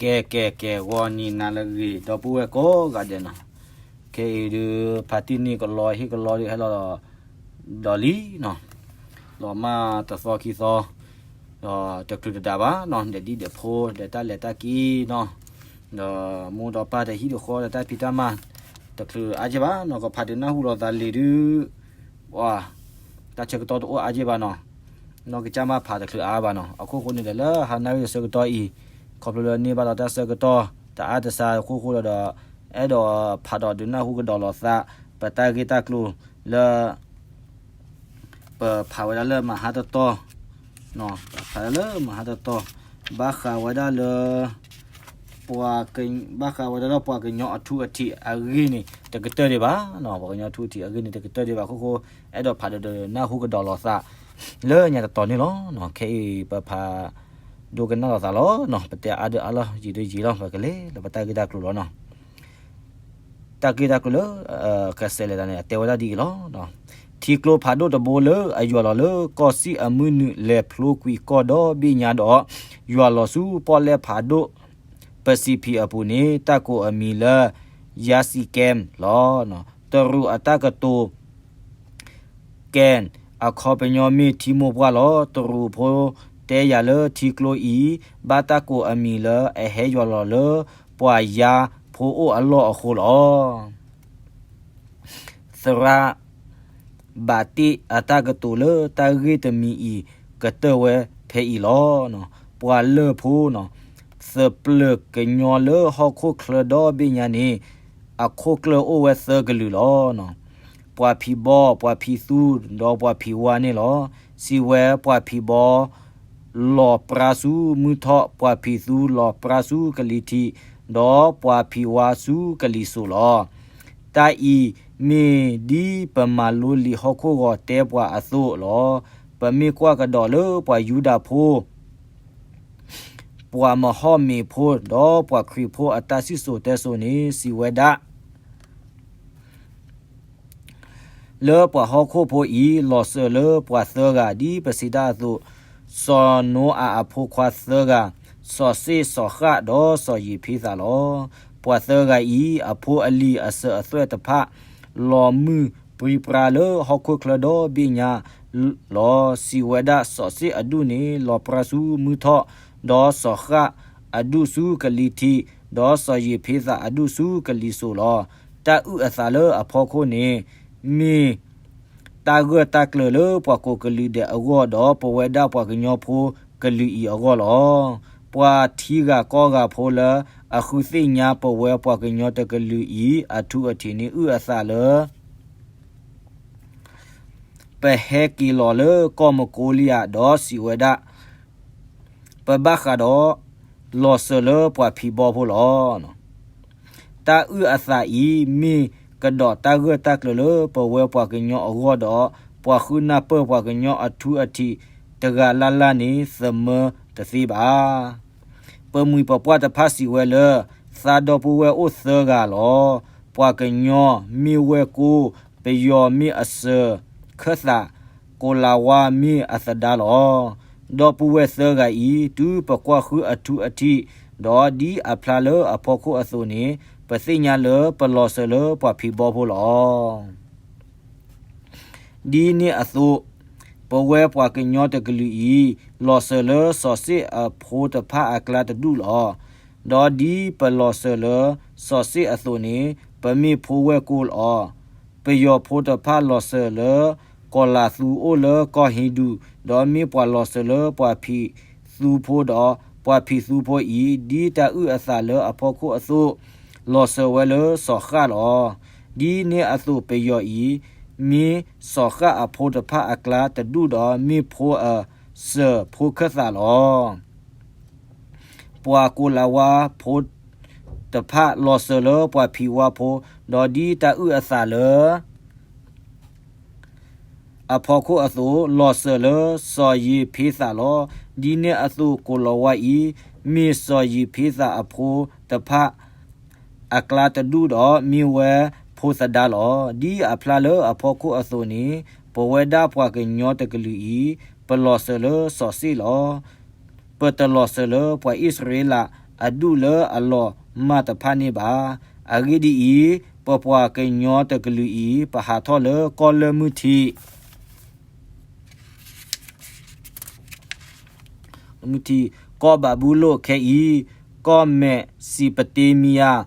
ကဲ ကဲ ကဲ ဂီၤနံၤနၤလၢအဂ့ၤ ဒီပုၢ်ဝဲၢ်ကိးဂၤဒဲးနီၤ, ခဲအံၤဒုး ဖါတံၢ်န့ၣ်ကလီဟ့ၣ်ကလီဒုးဟဲလီၤဒီးလံနီၤ, လီၤမၢ်တသီခံသီ, ဒီးတချုးတဒၣ်ဘၣ်နီၤ, ဒီးဒံၣ်ဒီးဖိ ဒီးတၢ်လဲၤတၢ်က့ၤနီၤ, ဒီးမိၢ်ဒီးပၢ်တဟံၣ်တဃီဒီးတၢ်ဖံးတၢ်မၤ, တချုးအါက့ဘၣ်နီၤ, ကဖးဒုးနၢ်ဟူလီၤသးလံၤဒုး တၢ်ဆၢကတီၢ်တအိၣ်အါက့ဘၣ်နီၤ, နီၢ်ကစၢ်မၤဖးတချုးအါဘၣ်နီၤ, အခိၣ်ဃိန့ၣ်ဒီးလၢဟါနၣ်ရံၣ်ဆၢကတီၢ်အံၤ, ခီဖျိလၢန့ၢ်ဘၣ်လီၤတၢ်ဆၢကတီၢ် တအါတစှၤအခိၣ်ဃိဒီး, အဲၣ်ဒိးဖးဒီးဒုးနၢ်ဟူကဒီးလီၤသး ပတၢ်ဂ့ၢ်တၢ်ကျိၤလၢ ပဖးဝဲဒၣ်လၢမဟါတတီၤ, ဖးလၢမဟါတတီၤ, ဘၣ်ဃးဝဲဒၣ်လၢ ဘၣ်ဃးဝဲဒၣ်လၢပှၤကညီအထူအထံးအဂ့ၢ်န့ၣ် တကတၢၢ်ဒံးဘၣ်, ပှၤကညီထူအထံးအဂ့ၢ်န့ၣ် တကတၢၢ်ဒံးဘၣ်အခိၣ်ဃိ, အဲၣ်ဒိးဖးဒီးဒုးနၢ်ဟူကဒီးလီၤသး လၢညါတတီၤန့ၣ်လီၤ. ခဲအံၤပဖးဒိကနၣ်လီၤသးလီၤ, ပတဲအါဒုးအါလီၤ ယံာ်ဒုးယံာ်လီၤ, ပကလဲၤလၢပတၢ်ဂ့ၢ်တၢ်ကျိၤလီၤနီၤ. တၢ်ဂ့ၢ်တၢ်ကျိၤလၢ ကစဲးလဲၤတၢ်န့ၣ် အတဲဝဲဒၣ်ဒ်အံၤလီၤ. ထံကျိဖးဒိၣ်တဘိလၢအယွၤလီၤလၢကီၢ်စံၣ်အမုၢ်နုာ် လဲၤဖျိကွံာ်ကီၢ်ဒီဘ့ၣ်ညါဒီး ယွၤလီၤဆူပီၣ်လဲၣ်ဖးဒိၣ် ပစံးဖံးအပူၤန့ၣ် တၢ်ကိးအမံၤလၢ ယၤစံးကဲမ်လီၤ. တရူးအတၢ်ကတိၤ ကဲၣ်, အခီပညီမ့ၢ်ထံမိၢ်ပှၢ်လီၤ. တရူးဖိတဲယၤလၢထံကျိအံၤ ဘၣ်တၢ်ကိးအမံၤလၢ အဟဲယွၤလီၤလၢပှၤယၤဖိအိၣ်အလီၢ်အဃိလီၤ. သရၣ်ဘးတ့ၢ်အတၢ်ကတိၤလၢတၢ်ဂ့ၢ်တမံၤအံၤ ကတၢၢ်ဝဲဖဲအံၤလီၤ. ပှၤလၢၢ်ဖိနီၤ, သပျၢၤကညီလၢဟီၣ်ခိၣ်ချၢဒီဘ့ၣ်ညါန့ၣ် အခိၣ်ကျၢၢ်အိၣ်ဝဲသၢကလုာ်လီၤ. ပှၤဖံးဘီ, ပှၤဖံးသူ, ဒီးပှၤဖံးဝါန့ၣ်လီၤ. စံးဝဲပှၤဖံးဘီ လီၤပြါဆူမုၢ်ထီၣ်, ပှၤဖံးသူလီၤပြါဆူကလံၤထံး, ဒီးပှၤဖံးဝါဆူကလံၤစိးလီၤ. တၢ်အံၤမ့ၢ်ဒ်ပမၤလိလံာ်ဟီၣ်ခိၣ်ဂီၤတဲပှၤအသိးလီၤ. ပမ့ၢ်ကွၢ်ကဒီးလၢပှၤယူဒၤဖိ ပှၤမဟီၣ်မ့ၤဖိ ဒီးပှၤခရံာ်ဖိအတၢ်စံၣ်စိၤတဲစိၤန့ၣ် စံးဝဲဒၣ် လၢပှၤဟီၣ်ခိၣ်ဖိအံၤ လီၤစၢၤလၢပှၤသၢဂၤ ဒ်ပစံးတၢ်အသိး, စီၤနိအၤအဖိခွါသၢဂၤ, စီၤၡ့ၣ်, စီၤဃၣ်, ဒီးစီၤယံးဖ့သးလီၤ. ပှၤသၢဂၤအံၤ အဖိအလံၤအစၢၤအသွဲၣ်တဖၣ် လီၤမုၢ်ပြံပြါလၢဟီၣ်ခိၣ်ချၢဒီဘ့ၣ်ညါလီၤ. စံးဝဲဒၣ် စီၤၡ့ၣ်အဒူၣ်န့ၣ် လီၤပြါဆူမုၢ်ထီၣ်, ဒီးစီၤဃၣ်အဒူၣ်ဆူကလံၤထံး, ဒီးစီၤယံးဖ့သးအဒူၣ်ဆူကလံၤစိးလီၤ. တၢ်အုၣ်အသးလၢအဖီခိၣ်န့ၣ် မ့ၢ်တၢ်ဂၢၢ်တၢ်ကျၢၤလၢပှၤကိးကလုာ်ဒဲးအဂီၢ် ဒီးပဝဲဒၣ်ပှၤကညီဖိကလုာ်အံၤအဂီၢ်လီၤ. ပှၤထံဂၤကီၢ်ဂၤဖိလၢအဃုသ့ၣ်ညါပဝဲပှၤကညီတကလုာ်အံၤ အထူအထံးန့ၣ် အုၣ်အသးလၢ ပဟဲက့ၤလီၤလၢကီၢ်မကိလံယၤ ဒီးစံးဝဲဒၣ် ပဘၣ်ဃးဒီးလီၤစၢၤလၢပှၤဖံးဘီဖိလီၤ. တၢ်အုၣ်အသးအံၤ မ့ၢ်ကဒီးတၢ်ဂၢၢ်တၢ်ကျၢၤလၢပဝဲပှၤကညီအဂီၢ်ဒီး ပှၤဃုနၢ်ပၢၢ်ပှၤကညီအထူအထံးတဂၤလၢ်လၢ်န့ၣ် သမၢတသ့ဘၣ်. ပမှံၤပပှၢ်တဖၣ်စံးဝဲလၢ သးဒီပုၢ်ဝဲၢ်အိၣ်သၢဂၤလီၤ. ပှၤကညီမ့ၢ်ဝဲၢ်ကိ, ပယီၤမ့ၢ်အစၢၤခၢၣ်သး, ကိၤလၤဝါမ့ၢ်အသဒါလီၤ. ဒီပုၢ်ဝဲၢ်သၢဂၤအံၤ တုၤပကွၢ်ဃုအထူအထံး, ဒီးဒ်အဖျါလၢအဖီခိၣ်အသိးန့ၣ် ပသ့ၣ်ညါလၢပလီၤစၢၤလၢပှၤဖံးဘီဖိလီၤ. ဒ်န့ၣ်အသိး, ပဝဲပှၤကညီတကလုာ်အံၤ လီၤစၢၤလၢစီၤၡ့ၣ်အဖိတဖၣ်အကျါတဒူၣ်လီၤ. ဒီးဒ်ပလီၤစၢၤလၢစီၤၡ့ၣ်အသိးန့ၣ် ပမ့ၢ်ဖိဝဲၢ်ကိလီၤ. ပယီၤဖိတဖၣ်လီၤစၢၤလၢ ကီၤလၤသူအိၣ်လၢကီၢ်ဟ့ဒူး, ဒီးမ့ၢ်ပှၤလီၤစၢၤလၢပှၤဖံးသူဖိဒီး ပှၤဖံးသူဖိအံၤ ဒ်တၢ်အုၣ်အသးလၢအဖီခိၣ်အသိး လီၤစၢၤဝဲလၢစီၤဃၣ်လီၤ. ဒ်န့ၣ်အသိးပယီၤအံၤ မ့ၢ်စီၤဃၣ်အဖိတဖၣ်အကျါတဒူၣ်ဒီး မ့ၢ်ဖိအစၢၤဖိခၢၣ်သးလီၤ. ပှၤကိၤလၤဝါဖိတဖၣ်လီၤစၢၤလၢပှၤဖံးဝါဖိ, ဒီးဒ်တၢ်အုၣ်အသးလၢ အဖီခိၣ်အသိး လီၤစၢၤလၢစီၤယံးဖ့သးလီၤ. ဒ်န့ၣ်အသိးကိၤလၤဝါအံၤ မ့ၢ်စီၤယံးဖ့သးအဖိတဖၣ်အကျါတဒူၣ်ဒီး မ့ၢ်ဝဲၢ်ဖိသဒါလီၤ. ဒ်အဖျါလၢအဖီခိၣ်အသိးန့ၣ် ပဝဲဒၣ်ပှၤကညီတကလုာ်အံၤ ပလီၤစၢၤလၢစီၤၡ့ၣ်လီၤ. ပတလီၤစၢၤလၢပှၤအံၣ်စရ့လး အဒူၣ်လၢအလီၤမၢ်တဖၣ်န့ၣ်ဘၣ်. အဂ့ၢ်ဒ်အံၤ, ပပှၤကညီတကလုာ်အံၤ ပဟးထီၣ်လၢကီၢ်လၢၢ်မုၢ်ထံး မုၢ်ထံး ကီၢ်ဘၤဘူလိၣ်ခဲအံၤ, ကီၢ်မဲးစံးပတ့မံယၤ,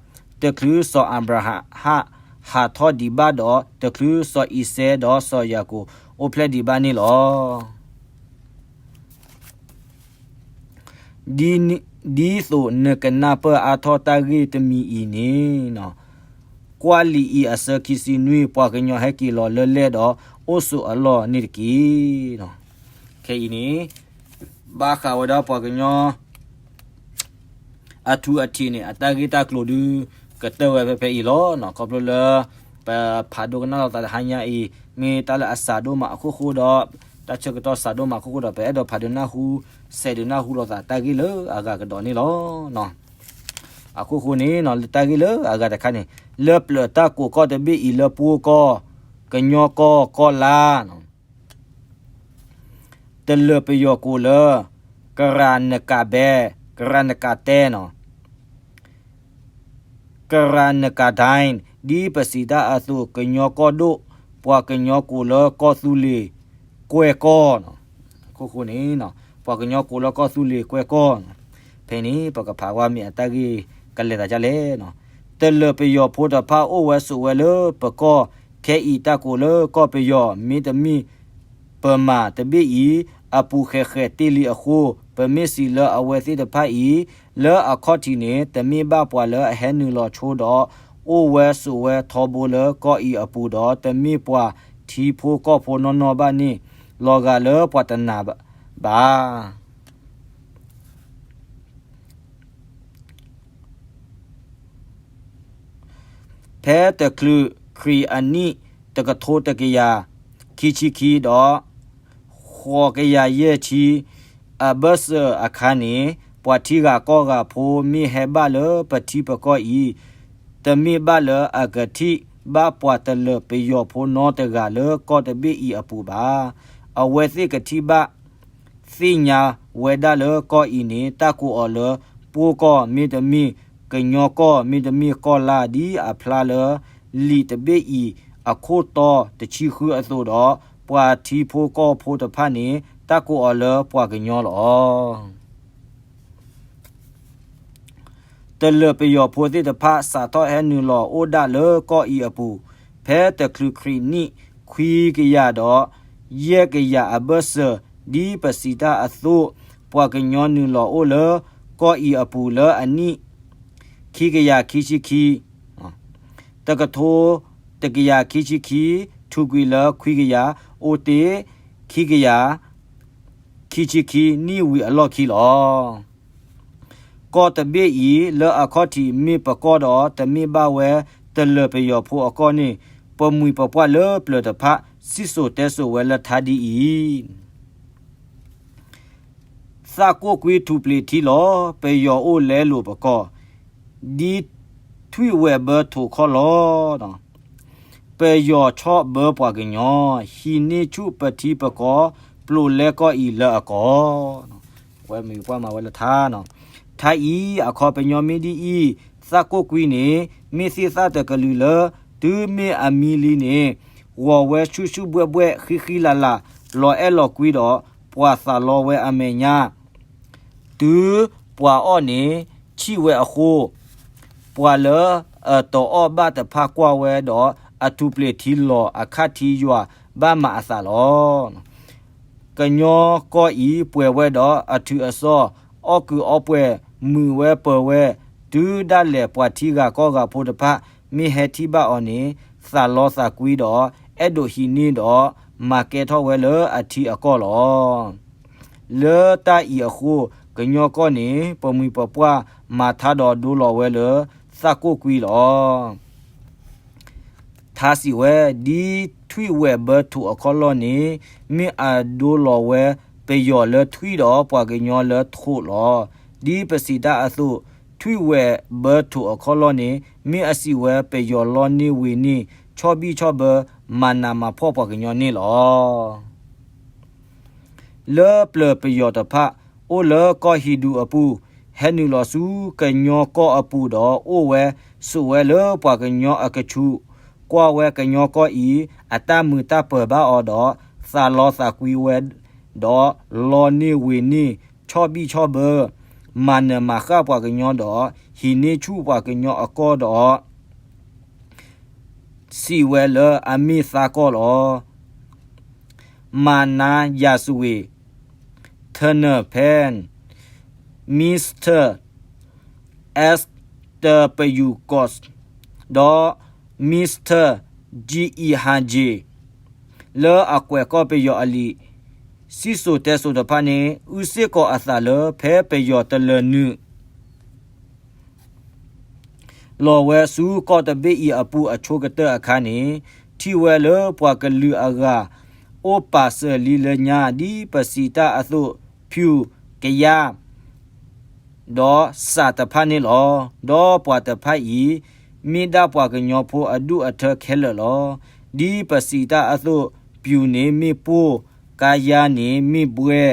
တချုးစီၤအၤဘြၤဟၣ် ဟးထီၣ်ဒံးဘၣ်ဒီး တချုးစီၤအံၤစဲးဒီးစီၤယၤကိာ် အိၣ်ဖျဲၣ်ဒံးဘၣ်န့ၣ်လီၤ. ဒ်သိးနကနၢ်ပၢၢ်အါထီၣ်တၢ်ဂ့ၢ်တမံၤအံၤန့ၣ်, ကွၢ်လံာ်အံၤအဆၢခံဆံနွံ, ပှၤကညီဟဲက့ၤလီၤလၢလဲၣ်ဒီး အိၣ်ဆိးအလီၢ်န့ၣ်တက့ၢ်. ခဲအံၤန့ၣ် ဘၣ်ဃးဝဲဒၣ်ပှၤကညီ အထူအထံးန့ၣ် အတၢ်ဂ့ၢ်တၢ်ကျိၤဒုး ကတၢၢ်ဝဲဖဲဖဲအံၤလီၤ. ခီဖျိလၢ ပဖးဒိကနၣ်လိာ်သးတဟါညါအံၤ မ့ၢ်တၢ်လၢအစှၤဒိၣ်မးအခိၣ်ဃိဒီး တၢ်ဆၢကတီၢ်စှၤဒိၣ်မးအခိၣ်ဃိဒီး ပအဲၣ်ဒိးဖးဒိးနၢ်ဟူ စဲးဒုးနၢ်ဟူလိာ်သးတၢ်ဂ့ၢ်လၢအဂၤကဒီးန့ၣ်လီၤ. အခိၣ်ဃိန့ၣ် လၢတၢ်ဂ့ၢ်လၢအဂၤတခါန့ၣ် လၢပျၢၤတၢ်ကိးကီၢ်တဘ့ၣ်အံၤလၢပှိၢ်ကီၢ်, ကညီကီၢ်, ကီၢ်လါ တလၢၤပယီၤကိးလၢ ကရၤနကၤဘဲ, ကရၤနကၤတဲနီၤ, ကရၤနကၤဒဲ, ဒ်ပစံးတၢ်အသိး ကညီကီၢ်ဒိၣ်, ပှၤကညီကိးလၢကီၢ်သူလ့ၤ, ကွဲၢ်ကီၢ်, အခိၣ်ဃိန့ၣ် ပှၤကညီကိးလၢကီၢ်သူလ့ၤကွဲၢ်ကီၢ်, ဖဲန့ၣ် ပကဖးဝဲမ့ၢ်အတၢ်ဂ့ၢ်ကလဲၤသးဒ်လဲၣ်. တလၢၤပယီၤဖိတဖၣ်အိၣ်ဝဲဆိးဝဲလၢပကီၢ်, ခဲအံၤတၢ်ကိးလၢကီၢ်ပယီၤ မ့တမ့ၢ် ပမၤတဘ့ၣ်အံၤ အပူၤဃဲးဃဲးတ့ၢ်လံအဃိ, ပမ့ၢ်စံးလၢအဝဲသ့ၣ်တဖၣ်အံၤ လၢအခီၣ်ထံးန့ၣ် တမ့ၢ်ဘၣ်ပှၤလၢအဟဲနုာ်လီၤဆိဒီး အိၣ်ဝဲဆိးဝဲထီဘိလၢကီၢ်အံၤအပူၤဒီး တမ့ၢ်ပှၤထံဖိကီၢ်ဖိနီၢ်နီၢ်ဘၣ်န့ၣ် လီၤဂာ်လၢပှၤတနာ်ဘၣ်. ဖဲတချုးခရံာ်အနံၣ်တကထိတကယၤခံဆံခံဒီး ဃိးကယၤယဲၢ်ဆံအဘၢၣ်စၢၤအခါန့ၣ်, ပှၤထံဂၤကီၢ်ဂၤဖိမ့ၢ်ဟဲဘၣ်လၢပထံပကီၢ်အံၤ, တမ့ၢ်ဘၣ်လၢအကထံၣ်ဘၣ်ပှၤတလၢၤပယီၤဖိနီတဂၤလၢကီၢ်တဘ့ၣ်အံၤအပူၤဘၣ်. အဝဲသ့ၣ်ကထံၣ်ဘၣ် သ့ၣ်ညါဝဲဒၣ်လၢကီၢ်အံၤန့ၣ် တၢ်ကိးအီၤလၢ ပှိၢ်ကီၢ် မ့တမ့ၢ် ကညီကီၢ် မ့တမ့ၢ်ကီၢ်လါ ဒ်အဖျါလၢလံာ်တဘ့ၣ်အံၤအခိၣ်တီတဆံဃုအသိးဒီး, ပှၤထံဖိကီၢ်ဖိတဖၣ်န့ၣ် တၢ်ကိးအီၤလၢပှၤကညီလီၤ. တလၢၤပယီၤဖိသ့ၣ်တဖၣ် စးထီၣ်ဟဲနုာ်လီၤအိၣ်ဒၣ်လၢကီၢ်အံၤအပူၤ, ဖဲတချုးခရံာ်နံၣ်ခွံကယၤဒီးယဲၢ်ကယၤအဘၢၣ်စၢၤ, ဒ်ပစံးတၢ်အသိး, ပှၤကညီနုာ်လီၤအိၣ်လၢကီၢ်အံၤအပူၤလၢအနံၣ် ခံကယၤခံဆံခံ တကထိတကယၤခံဆံခံ, ထူးကွံာ်လၢခွံကယၤ, အိၣ်တ့ၢ် ခံကယၤခံဆံခံနံၣ်ဝံၤအလီၢ်ခံလီၤ. ကီၢ်တဘ့ၣ်အံၤ လၢအခီၣ်ထံးမ့ၢ်ပကီၢ်ဒီး တမ့ၢ်ဘၣ်ဝဲတလၢၤပယီၤဖိအကီၢ်န့ၣ် ပမှံၤပပှၢ်လၢပျၢၤတဖၣ် စံၣ်စိၤတဲစိၤဝဲလၢထါဒ်အံၤ, သၣ်ကိၣ်ကွံထူးပျ့ၤထံလီၤ, ပယီၤအိၣ်လဲလိာ်ပကီၢ်, ဒ်ထွံၣ်ဝဲၢ်ဘၢထိးခီၣ်လီၤ. ပယီၤဆီၣ်ဘၢပှၤကညီ, ဟံးန့ၢ်ဆူၣ်ပထံပကီၢ်, ပျိာ်လဲကီၢ်အံၤလၢအကီၢ်. ဝဲမံၤပှၢ်မၤဝဲလၢထါနီၤ, ထါအံၤအခီပညီမ့ၢ်ဒ်အံၤ, သၣ်ကိၣ်ကွံန့ၣ် မ့ၢ်သ့ၣ်သၣ်တကလုာ်လၢ တုၤမ့ၢ်အမံလံန့ၣ် ဂီၤဝဲဆူၣ်ဆူၣ်ဘှဲၣ်ဘှဲၣ် ဃံဃံလၤလၤ လီၤအဲၣ်လီၤကွံဒီး ပှၤသးလီဝဲအမဲာ်ညါ တုၤပှၤအီၣ်န့ၣ် ဆံၣ်ဝဲအဃိ, ပှၤလၢအတအီၣ်ဘၣ်တဖၣ်ကွၢ်ဝဲဒီး အထူးပျ့ၤထံလီၤအခၣ်ထံယွၤဘၣ်မၤအသးလီၤ. ကညီကီၢ်အံၤပှဲၤဝဲဒီးအထုးအစီၣ်, အီၣ်ကုးအီပှဲၤ, မုာ်ဝဲပၢၤဝဲ, တုၤဒၣ်လဲာ်ပှၤထံဂၤကီၢ်ဂၤဖိတဖၣ် မ့ၢ်ဟဲထံၣ်ဘၣ်အီၤန့ၣ် သးလီသးကွံဒီး အဲၣ်ဒိးဟံးန့ၢ်ဒီး မၤကဲထီၣ်ဝဲလၢအထံအကီၢ်လီၤ. လၢတၢ်အံၤအဃိ, ကညီကီၢ်န့ၣ် ပမှံၤပပှၢ်မၤထါဒီးဒိလီၤဝဲလၢသၣ်ကိၣ်ကွံလီၤ. ထါစံးဝဲ, ဒ်ထွံၣ်ဝဲၢ်ဘၢထိးအခီၣ်လီၢ်န့ၣ် မ့ၢ်အဒိလီၤဝဲပယီၤလၢထွံၣ်ဒီးပှၤကညီလၢထိးလီၤ. ဒ်ပစံးတၢ်အသိး, ထွံၣ်ဝဲၢ်ဘၢထိးအခီၣ်လီၢ်န့ၣ် မ့ၢ်အစံးဝဲပယီၤလီန့ၢ်ဝ့ၤန့ၢ် ဆီၣ်ဘံၣ်ဆီၣ်ဘၢ မၤနးမၤဖှီၣ်ပှၤကညီန့ၣ်လီၤ. လၢပျၢၤပယီၤတဖၣ် အိၣ်လၢကီၢ်ဟံၣ်ဒူအပူၤ, ဟဲနုာ်လီၤဆူကညီကီၢ်အပူၤဒီး အိၣ်ဝဲဆိးဝဲလၢပှၤကညီအကဆူး, ကွၢ်ဝဲကညီကီၢ်အံၤ အတၢ်မုာ်တၢ်ပၢၤဘၣ်အီၤဒီး သးလီသးကွံဝဲ, ဒီးလီန့ၢ်ဝ့ၤန့ၢ် ဆီၣ်ဘံၣ်ဆီၣ်ဘၢ, မၤနၢၤမၤဃၣ်ပှၤကညီဒီး ဟံးန့ၢ်ဆူၣ်ပှၤကညီအကီၢ်ဒီး စံးဝဲလၢအမ့ၢ်သးကီၢ်လီၤ. မၤနၤယၤစဝ့း ထၢနၢၣ်ဖဲ Mister S W Ghosh ဒီး Mister G E Hanji လၢအကွဲးကီၢ်ပယီၤအလံာ် စံၣ်စိၤတဲစိၤတဖၣ်န့ၣ် အုၣ်စ့ၢ်ကီးအသးလၢ ဖဲပယီၤတလၢၤနုာ် လီၤဝဲဆူကီၢ်တဘ့ၣ်အံၤအပူၤအဆိကတၢၢ်အခါန့ၣ် ထံၣ်ဝဲလၢပှၤကလုာ်အဂၤ အိၣ်ပာ်စၢၤလံလၢညါ ဒ်ပစံးတၢ်အသိး ဖၠူၣ်, ကယၢ် ဒီးစးတဖၣ်န့ၣ်လီၤ. ဒီးပှၤတဖၣ်အံၤ မ့ၢ်ဒၣ်ပှၤကညီဖိအဒူၣ်အထၢခဲလၢာ်လီၤ. ဒ်ပစံးတၢ်အသိး ဖၠူၣ်န့ၣ်မ့ၢ်ပိၢ်, ကယၢ်န့ၣ်မ့ၢ်ဘှဲ,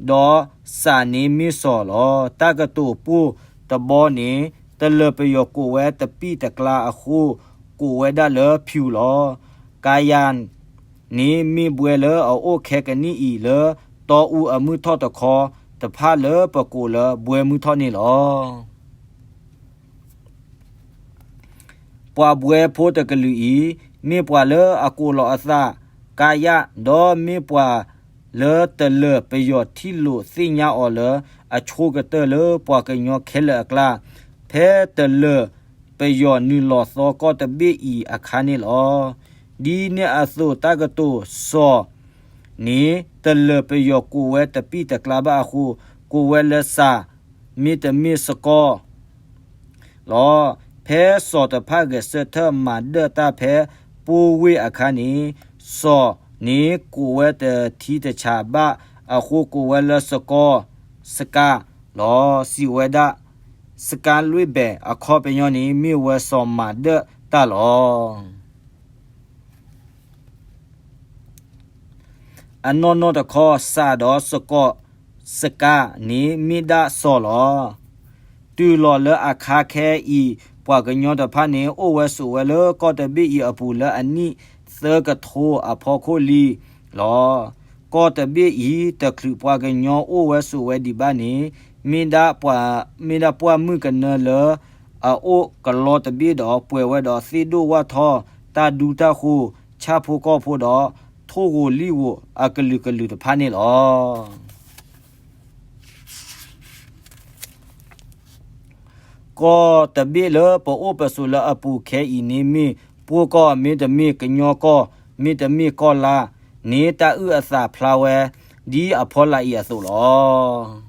ဒီးစးန့ၣ်မ့ၢ်စီၤလီၤ. တၢ်ကတိၤပိၢ်တဘီန့ၣ် တလၢၤပယီၤကိးဝဲတပံၢ်တကျါအဃိ ကိးဝဲဒၣ်လၢဖၠူၣ်လီၤ. ကယၢ် န့ၣ်မ့ၢ်ဘှဲလၢအအိၣ်ခဲကနံၣ်အံၤလၢ တီအူအမုၢ်ထီၣ်တခီတဖၣ်လၢပကိးလၢဘှဲမုၢ်ထီၣ်န့ၣ်လီၤ. ပှၤဘှဲဖိတကလုာ်အံၤ မ့ၢ်ပှၤလၢအကိးလီၤအသး ကယၢ် ဒီးမ့ၢ်ပှၤလၢတလၢၤပယီၤထံၣ်လိာ်သ့ၣ်ညါအီၤလၢ အဆိကတၢၢ်လၢပှၤကညီခဲလၢာ်အကျါ ဖဲတလၢၤပယီၤနုာ်လီၤသီကီၢ်တဘ့ၣ်အံၤအခါန့ၣ်လီၤ. ဒ်န့ၣ်အသိးတၢ်ကတိၤစီၤန့ၣ် တလၢၤပယီၤကိးဝဲတပံၢ်တကျါဘၣ်အဃိ ကိးဝဲလၢစး မ့တမ့ၢ်စကီၢ် လီၤ. ဖဲစီၤတဖၣ်ဂဲၤဆၢထၢၣ်မၤဒၢၣ်တၢ်ဖဲပိၢ်ဝ့ၢ်အခါန့ၣ် စီၤန့ၣ်ကိးဝဲတထံတဆးဘၣ်အဃိ ကိးဝဲလၢစကီၢ် စကၤ လီၤ. စံးဝဲဒၣ် စကၤလွံၢ်ဘဲး အခီပညီန့ၣ် မ့ၢ်ဝဲစီၤမၤဒၢၣ်တၢ်လီၤ. အနီၢ်နီၢ်တခီ စးဒီးစကီၢ် စကၤန့ၣ် မ့ၢ်ဒၣ်စီၤလီၤ. တုၤလီၤလၢအခါခဲအံၤ ပှၤကညီတဖၣ်န့ၣ် အိၣ်ဝဲဆိးဝဲလၢကီၢ်တဘ့ၣ်အံၤအပူၤလၢအနံၣ်သၢကထိအဖီခိၣ်လံလီၤ. ကီၢ်တဘ့ၣ်အံၤ တချုးပှၤကညီအိၣ်ဝဲဆိးဝဲဒံးဘၣ်န့ၣ် မ့ၢ်ဒၣ်ပှၢ်, မ့ၢ်ဒၣ်ပှၢ်မုၢ်ကနၢလၢ အအိၣ်ကလီတဘ့ၣ်ဒီး ပှဲၤဝဲဒီးသ့ၣ်ဒိၣ်ဝၣ်ထီၣ် တၢ်ဒူတၢ်ဃိၤ ဆၣ်ဖိကီၢ်ဖိဒီး ထိၣ်ဂီၤလံၣ်ဂီၤအကလုာ်ကလုာ်တဖၣ်န့ၣ်လီၤ. ကီၢ်တဘ့ၣ်လၢပအိၣ်ပဆိးလၢအပူၤခဲအံၤန့ၣ် မ့ၢ်ပှိၢ်ကီၢ် မ့တမ့ၢ်ကညီကီၢ် မ့တမ့ၢ်ကီၢ်လါန့ၣ် တၢ်အုၣ်အသးဖျါဝဲ ဒ်အဖီလာ်အံၤအသိးလီၤ.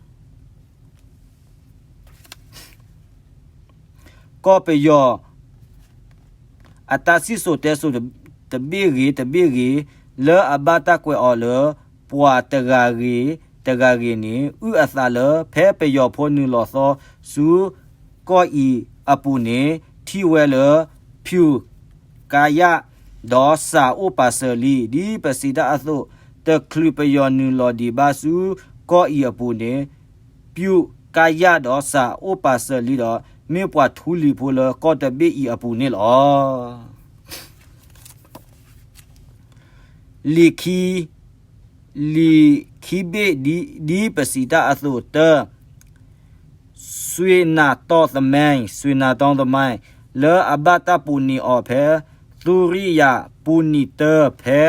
ကီၢ်ပယီၤ အတၢ်စံၣ်စိၤတဲစိၤတဘ့ၣ်ဂ့ၤတဘ့ၣ်ဂ့ၤ လၢအဘၣ်တၢ်ကွဲးအီၤလၢ ပှၤတဂၤဂ့ၤတဂၤဂ့ၤန့ၣ် အုၣ်အသးလၢ ဖဲပယီၤဖိနုာ်လီၤသီဆူကီၢ်အံၤအပူၤန့ၣ် ထံၣ်ဝဲလၢ ဖၠူၣ်, ကယၢ် ဒီးစးအိၣ်ပာ်စၢၤလံ. ဒ်ပစံးတၢ်အသိး တချုးပယီၤနုာ်လီၤဒံးဘၣ်ဆူကီၢ်အံၤအပူၤန့ၣ် ဖၠူၣ်, ကယၢ် ဒီးစးအိၣ်ပာ်စၢၤလံဒီး မ့ၢ်ပှၤထူလံၤဖိလၢကီၢ်တဘ့ၣ်အံၤအပူၤန့ၣ်လီၤ. လံာ်ခံ, လံာ်ခံဘ့ၣ် ဒ်ပစံးတၢ်အသိးတၢ, စွ့ၣ်နၤတီသမဲ, စွ့ၣ်နၤတီသမဲ, လၢအဘၣ်တၢ်ပူၤနံၤအီၤဖဲ သူရိယၤပူၤနံၤတၢ ဖဲ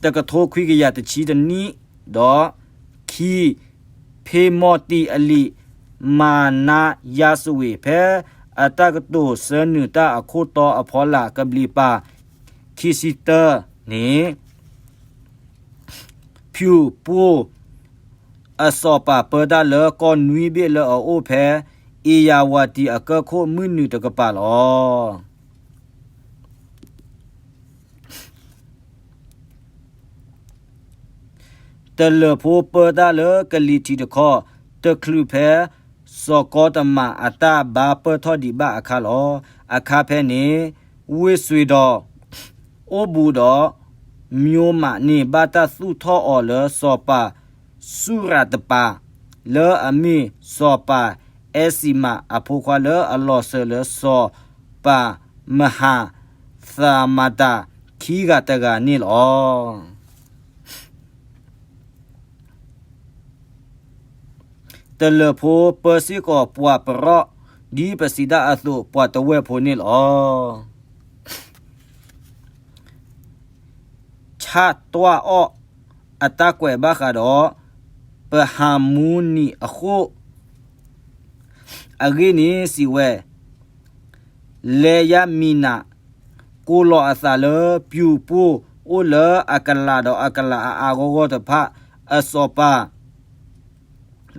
တကထိခွံကယၤတဆံတနံၣ်, ဒီးခံ, ဖ့မီၢ်တံၢ်အလံာ် မၤနၤယၤစဝ့း ဖဲအတၢ်ကတိၤဆၢနုာ်တၢ်အခိၣ်တီအဖီလာ်ကဘျံးပၤ ခံဆံတၢန့ၣ် ဖၠူၣ်ပှိၢ် အစီၤပၤပၢတၢ်လၢကီၢ်နွံဘ့ၣ်လၢအအိၣ်ဖဲ အ့ၣ်ယၣ်ဝတံၤအကၢၢ်ခိၣ်မုၢ်နုာ်တကပၤလီၤ. တလၢၤဖိပၢတၢ်လၢကလံၤထံးတခီ, တချုးဖဲစီၤကီတမးအတၢ်ဘါပၢၢ်ထီၣ်ဒံးဘၣ်အခါလီၤ. အခါဖဲန့ၣ် ဝ့ၢ်စွ့ၤဒီး အိၣ်ဘူးဒီး မျိးမးန့ၣ် ဘၣ်တၢ်သူၣ်ထီၣ်အီၤလၢစီၤပၤ စူရၤတပၤ လၢအမ့ၢ်စီၤပၤအဲၣ်စံးမးအဖိခွါလၢအလီၤစၢၤလၢစီၤပၤမဟးသးမၤတၢ် ခံဂၤတဂၤန့ၣ်လီၤ. တလၢၤဖိပၢစ့ၢ်ကီးပှၤပရီၣ် ဒ်ပစံးတၢ်အသိး ပှၤတဝဲၢ်ဖိန့ၣ်လီၤ. ဆၣ်တွၣ်အီၣ်အတၢ်ကွဲးဘၣ်ဃးဒီး ပဟးမူနံၤအဃိၣ် အဂ့ၢ်န့ၣ်စံးဝဲ လဲယါမံၤနး ကိးလီၤအသးလၢ ပျူၤပိၢ်အိၣ်လၢအကလးဒီးအကလးအါအါဂီၢ်ဂီၢ်တဖၣ်အစီၤပၤ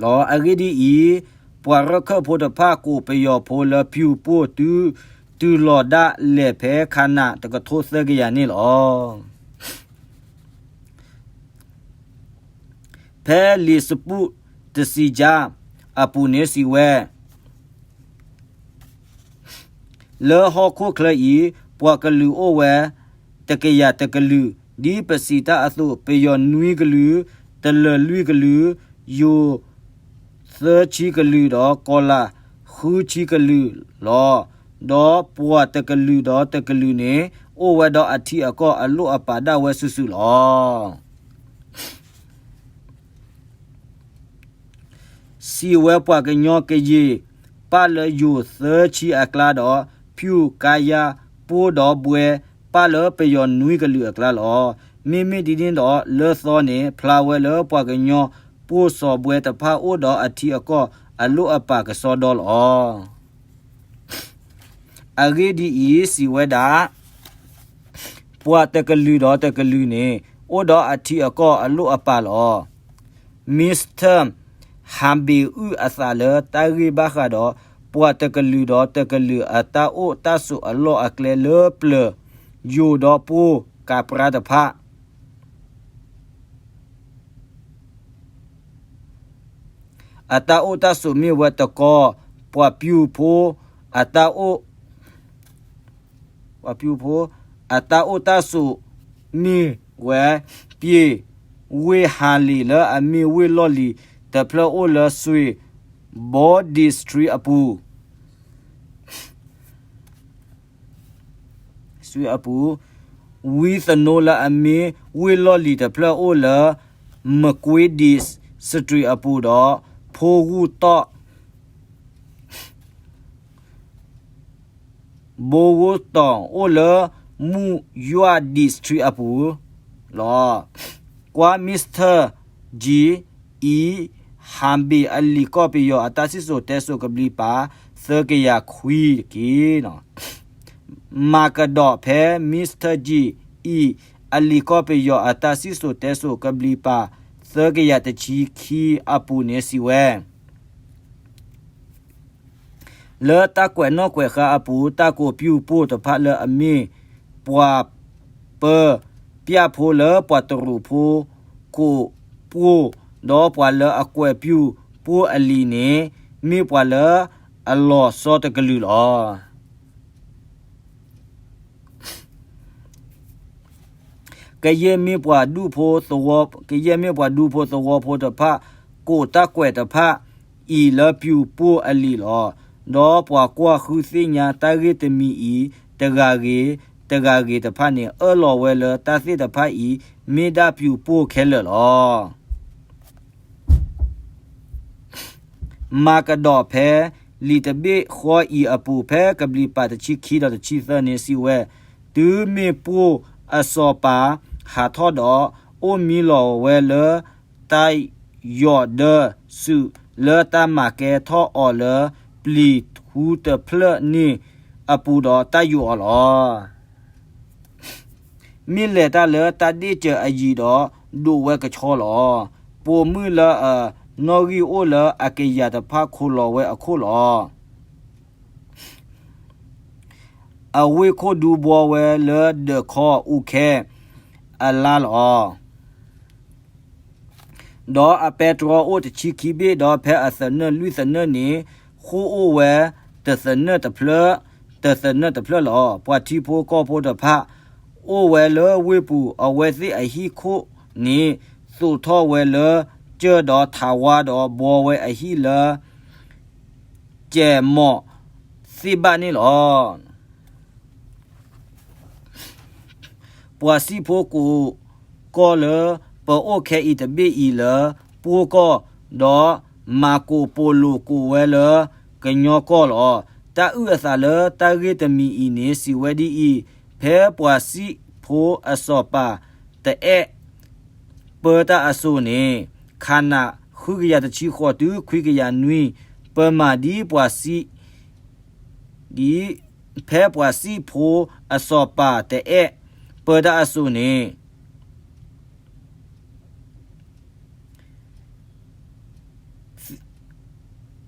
လီၤ. အဂ့ၢ်ဒ်အံၤ, ပှၤရၢၢ်ခၢၣ်ဖိတဖၣ် ကိးပယီၤဖိလၢပျူၤပိၢ်တုၤ တုၤလီၤဒၣ်လဲာ်ဖဲခါနၤ တကထိသၢကယၤန့ၣ်လီၤ. ဖဲလံာ်စပူးတဆံကါအပူၤန့ၣ်စံးဝဲ လၢဟီၣ်ခိၣ်ချၢအံၤ ပှၤကလုာ်အိၣ်ဝဲ တကယၤတကလုာ်, ဒ်ပစံးတၢ်အသိး ပယီၤနွံကလုာ်, တလၢၤလွံၢ်ကလုာ်, ယိၤသၢဆံကလုာ်ဒီးကီၤလၤဃုဆံကလုာ်လီၤ. ဒီးပှၤတကလုာ်ဒီးတကလုာ်န့ၣ် အိၣ်ဝဲဒီးအထံအကီၢ်အလိၣ်အပာ်ဒၣ်ဝဲစုာ်စုာ်လီၤ. စံးဝဲပှၤကညီကယံာ်ပၢ်လၢယိၤသၢဆံအကျါဒီး ဖၠူၣ်ကါယါပိၢ်ဒီးဘွဲပၢ်လၢပယီၤနွံကလုာ်အကျါလီၤ. မ့မ့ၢ်ဒ်န့ၣ်ဒီး လၢသီန့ၣ် ဖျါဝဲလၢပှၤကညီပိၢ်စီၤဘွဲတဖၣ်အိၣ်ဒီးအထံအကီၢ်အလိၣ်အပာ်ကစီဒီလီၤ. အဂ့ၢ်ဒ်အံၤ, စံးဝဲဒၣ် ပှၤတကလုာ်ဒီးတကလုာ်န့ၣ် အိၣ်ဒီးအထံအကီၢ်အလိၣ်အပာ်လီၤ. Mister ဟးဘ့ၣ်အုၣ်အသးလၢတၢ်ဂ့ၢ်ဘၣ်ဃးဒီး ပှၤတကလုာ်ဒီးတကလုာ်အတၢ်အိၣ်တၢ်ဆိးအလီၢ်အကျဲလၢပျၢၤ ယိၤဒီးပိၢ်ကးပြါတဖၣ် အတၢ်အိၣ်တၢ်ဆိးမ့ၢ်ဝဲတကီၢ်, ပှၤပျူၤဖိ အတၢ်အိၣ် ပှၤပျူၤဖိ အတၢ်အိၣ်တၢ်ဆိးမ့ၢ်ဝဲ ပျ့ၤ ဝ့ၢ်ဟးလ့ၤလၢအမ့ၢ်ဝ့ၢ်လီၢ်လံၤ တဖျၢၣ်အိၣ်လၢ စွ့ၣ်ဘီ District အပူၤ စွ့ၣ်အပူၤ, ဝံသနိလၢအမ့ၢ်ဝ့ၢ်လီၢ်လံၤတဖျၢၣ်အိၣ်လၢ မကွ့ District အပူၤဒီး ဖိဂူၢ်တီၣ် ဘိဂိၢ်တီၣ်အိၣ်လၢ မူယွၣ် District အပူၤလီၤ. ကွၢ် Mister G E ဟးဘ့ၣ်အလံာ်ကီၢ်ပယီၤအတၢ်စံၣ်စိၤတဲစိၤကဘျံးပၤ သၢကယၤခွံတက့ၢ်. မၤကဒီးဖဲ Mister G E အလံာ်ကီၢ်ပယီၤအတၢ်စံၣ်စိၤတဲစိၤကဘျံးပၤ သၢကယၤတဆံခံအပူၤန့ၣ်စံးဝဲ လၢတၢ်ကွဲးနီၣ်ကွဲးဃါအပူၤ တၢ်ကိးပျူၤပိၢ်တဖၣ်လၢအမ့ၢ် ပှၤပၢပျၢ်ဖိလၢပှၤတရူးဖိ ကိးပိၢ် ဒီးပှၤလၢအကွဲးပျူၤပိၢ်အလံာ်န့ၣ် မ့ၢ်ပှၤလၢအလီၤဆီတကလုာ်လီၤ. ကယဲၢ်မ့ၢ်ပှၤဒူၣ်ဖိသဝီ, ကယဲၢ်မ့ၢ်ပှၤဒူၣ်ဖိသဝီဖိတဖၣ် ကိးတၢ်ကွဲးတဖၣ်အံၤလၢပျူၤပိၢ်အလံာ်လီၤ. ဒီးပှၤကွၢ်ဃုသ့ၣ်ညါတၢ်ဂ့ၢ်တမံၤအံၤ တဂၤဂ့ၤ, တဂၤဂ့ၤတဖၣ်န့ၣ် အၢၣ်လီၤဝဲလၢတၢ်သ့ၣ်တဖၣ်အံၤ မ့ၢ်ဒၣ်ပျူၤပိၢ်ခဲလၢာ်လီၤ. မၤကဒီးဖဲ လံာ်တဘ့ၣ်ဃီအံၤအပူၤ ဖဲကဘျံးပၤတဆံခံဒီးတဆံသၢန့ၣ်စံးဝဲ, တုၤမ့ၢ်ပိၢ်အစီၤပၤဟးထီၣ်ဒီး အိၣ်မံလီၤဝဲလၢ တၢ်ယီၤဒၢစုာ်လၢတၢ်မၤကဲထီၣ်အီၤလၢ ပျံၤထူတဖျၢၣ်န့ၣ်အပူၤဒီး တၢ်ယိာ်အီၤလီၤ. မ့ၢ်လဲၤတၢ်လၢတၢ်ဒ့ၣ်စၢၤအယံၤဒီး ဒိးဝဲကဆီလီၤ. ပိာ်မုၣ်လၢအနီၣ်ဂံၢ်အိၣ်လၢအကယၤတဖၣ် ခိးလီၤဝဲအခိၣ်လီၤ. အဝ့ၢ်ခိၣ်ဒူဘှီဝဲလၢဒၢးခီအူခဲအလါလီၤ. ဒီးအပဲတြီအိၣ်တဆံခံဘ့ၣ်, ဒီးဖဲအသနၢၣ်လွံၢ်သနၢၣ်န့ၣ် ဃိၣ်အိၣ်ဝဲတသနၢၣ်တဖျၢၣ်, တသနၢၣ်တဖျၢၣ်လီၤ. ပှၤထံဖိကီၢ်ဖိတဖၣ် အိၣ်ဝဲလၢဝ့ၢ်ပူၤ, အဝဲသ့ၣ်အဟံၣ်ခိၣ်န့ၣ် သိးထီၣ်ဝဲလၢ ကၢၢ်ဒီးထးဝါဒီးဘှီဝဲအဟံၣ်လၢ ကဲးမိးသ့ၣ်ဘၣ်န့ၣ်လီၤ. ပှၤစံၣ်ဖိကိးကီၢ်လၢပအိၣ်ခဲအံၤတဘ့ၣ်အံၤလၢ ပှိၢ်ကီၢ်, ဒီးမၤကိးပိလိာ်ကိးဝဲလၢကညီကီၢ်လီၤ. တၢ်အုၣ်အသးလၢတၢ်ဂ့ၢ်တမံၤအံၤန့ၣ် စံးဝဲဒ်အံၤ, ဖဲပှၤစံၣ်ဖိအစီၤပၤတအဲၣ်ပၢတၢ်အစိၤန့ၣ်, ခးနး ဃုကယၤတဆံဃိးတုၤခွံကယၤနွံ, ပမၤဒ်ပှၤစံၣ် ဒ် ဖဲပှၤစံၣ်ဖိအစီၤပၤတအဲၣ်ပၢတၢ်အစိၤန့ၣ်,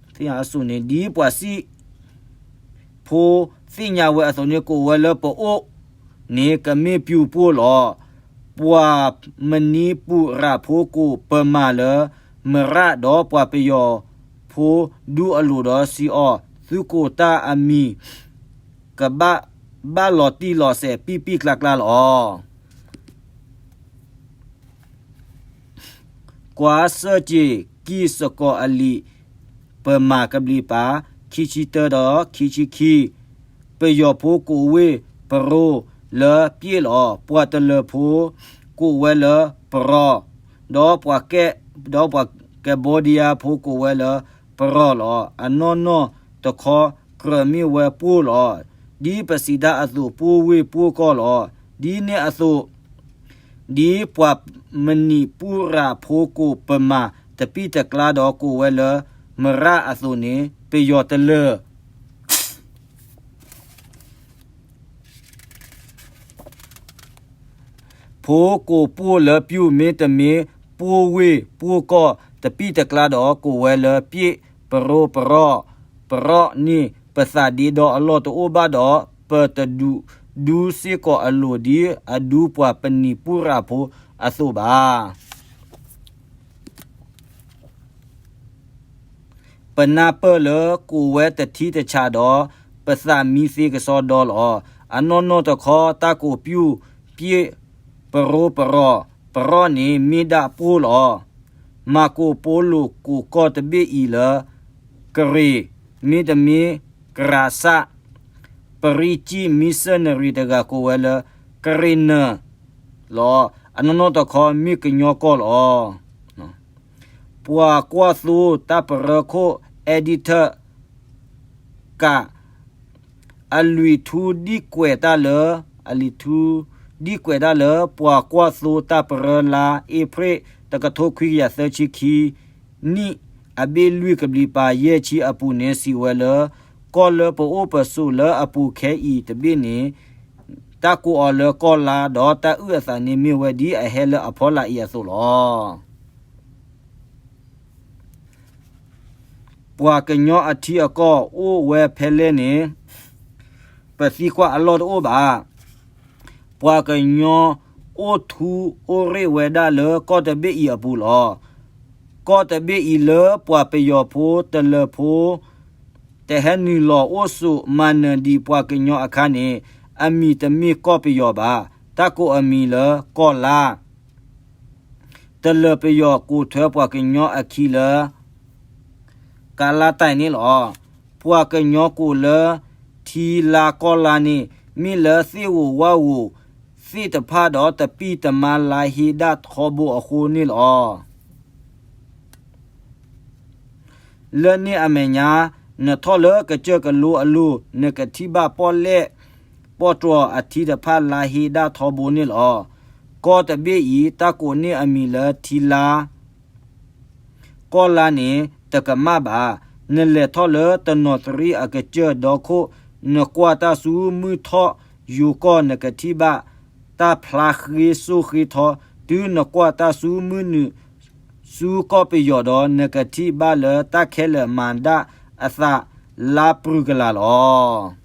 ဒ်ပှၤစံၣ်ဖိသ့ၣ်ညါဝဲအသိးန့ၣ် ကိးဝဲလၢပအိၣ်န့ၣ် ကမ့ၢ်ပၠူၤပှိၢ်လီၤ. ပှၤမနံၤပူၤရၤဖိကိးပမၤလၢမရၣ်, ဒီးပှၤပယီၤဖိဒူအလိၤဒီးစံးအီၤ, သုကိးတၢ်အမံၤ ကဘၣ် ဘၣ်လီၤတံၢ်လီၤဆဲးပံၣ်ပံၣ်ကျါကျါလီၤ. ကွၢ်စၢၢ်က့ၤကံၢ်စကီးအလံာ် ပမၤကဘျံးပၤ ခံဆံတၢဒီးခံဆံခံ, ပယီၤဖိကိးဝ့ၢ်ပရိလၢပျ့ၣ်လီၤ. ပှၤတလၢၤဖိကိးဝဲလၢပရီ, ဒီးပှၤကဲ, ဒီးပှၤကဘီဒံယါဖိကိးဝဲလၢပရီလီၤ. အနီၢ်နီၢ်တခီကြၢးမ့ၢ်ဝဲပှိၢ်လီၤ. ဒ်ပစံးတၢ်အသိး ပှိၢ်ဝ့ၢ်ပှိၢ်ကီၢ်လီၤ. ဒ်န့ၣ်အသိး ဒ်ပှၤမနံၤပူၤရၤဖိကိးပမၤတပံၣ်တကျါဒီးကိးဝဲလၢမရၣ်အသိးန့ၣ် ပယီၤတလၢၤ ဖိကိးပှိၢ်လၢပၠူၤ မ့တမ့ၢ်ပှိၢ်ဝ့ၢ်ပှိၢ်ကီၢ်တပံၣ်တကျါဒီး ကိးဝဲလၢပျ့ၣ်ပရိပရီ, ပရီန့ၣ် ပသးဒ့ဒီအလီၢ်တအိၣ်ဘၣ်ဒီး ပတဒုးဒူစ့ၢ်ကီးအလိၤဒ်အဒူပှၤပနံၤပူၤရၤဖိအသိးဘၣ်. ပနၢ်ပၢၢ်လၢကိးဝဲတထံတဆးဒီး ပသးမံသ့ကစီဒီလီၤ. အနီၢ်နီၢ်တခီ တၢ်ကိးပၠူၤပျ့ၣ်ပရိပရီ, ပရီန့ၣ်မ့ၢ်ဒၣ်ပှိၢ်လီၤ. မၤကိးပိလိာ်ကိးကီၢ်တဘ့ၣ်အံၤလၢ ကရ့း မ့တမ့ၢ်ကရၤစၣ်, ပရံကံၣ် missionary တဂၤကိးဝဲလၢကရ့းနၢၤလီၤ. အနီၢ်နီၢ်တခီမ့ၢ်ကညီကီၢ်လီၤ. ပှၤကွၢ်သိတၢ်ပရၢခိၣ် editor ကး အလွံၢ်ထူဒံကွဲးတၢ်လၢ, အလွံၢ်ထူဒံကွဲးတၢ်လၢ ပှၤကွၢ်သိတၢ်ပရၢလါအ့ဖြ့ၣ် တကထိခွံကယၤသၢဆံခံနံၣ် အဘ့ၣ်လွံၢ်ကဘျံးပၤယဲၢ်ဆံအပူၤန့ၣ် စံးဝဲလၢ ကီၢ်လၢပအိၣ်ပဆိးလၢအပူၤခဲအံၤတဘ့ၣ်န့ၣ် တၢ်ကိးအီၤလၢကီၢ်လါ ဒီးတၢ်အုၣ်အသးန့ၣ်မ့ၢ်ဝဲဒ်အဟဲလၢအဖီလာ်အံၤအသိးလီၤ. ပှၤကညီအထံအကီၢ်အိၣ်ဝဲဖဲလဲၣ်န့ၣ် ပသံကွၢ်အလီၢ်တအိၣ်ဘၣ်. ပှၤကညီအိၣ်ထူအိၣ်ရ့ၣ်ဝဲဒၣ်လၢကီၢ်တဘ့ၣ်အံၤအပူၤလီၤ. ကီၢ်တဘ့ၣ်အံၤလၢပှၤပယီၤဖိတလၢၤဖိ တဟဲနုာ်လီၤအိၣ်ဆိးမၤနၢၤဒံးပှၤကညီအခါန့ၣ် အမံၤတမ့ၢ်ကီၢ်ပယီၤဘၣ်. တၢ်ကိးအမံၤလၢကီၢ်လါ တလၢၤပယီၤကိးထွဲပှၤကညီအခံလၢ ကလါတဲာ်န့ၣ်လီၤ. ပှၤကညီကိးလၢ ထံလါကီၢ်လါန့ၣ် မ့ၢ်လၢသ့ၣ်ဧိၤဝၣ်ဧိၤသ့ၣ်တဖၣ်ဒီး တပံၢ်တမါလါဟ့ဒၣ်ထီဘိအဃိန့ၣ်လီၤ. လၢန့ၣ်အမဲာ်ညါ နထီၣ်လၢကစၢၢ်ကလိအလိၤ နကထံၣ်ဘၣ်ပီၣ်လဲၣ်ပီၣ်တြီၤအထံတဖၣ် လါဟ့ဒၣ်ထီဘိန့ၣ်လီၤ. ကီၢ်တဘ့ၣ်အံၤ တၢ်ကိးန့ၢ်အမံၤလၢထံလါ ကီၢ်လါန့ၣ် တကမၣ်ဘၣ်. နလဲၤထီၣ်လၢတနီၤသရံၣ်အကစၢၢ်ဒီခိၣ် နကွၢ်တၢ်ဆူမုၢ်ထီၣ်ယိၤကီၢ် နကထံၣ်ဘၣ်တၢ်ဖျါဃ့စိဃ့ထီ, တုၤနကွၢ်တၢ်ဆူမုၢ်နုာ် ဆူကီၢ်ပယီၤဒီး နကထံၣ်ဘၣ်လၢတၢ်ခဲလၢာ်မၤဒၣ်အသးလါပြုၤကလာ်လီၤ.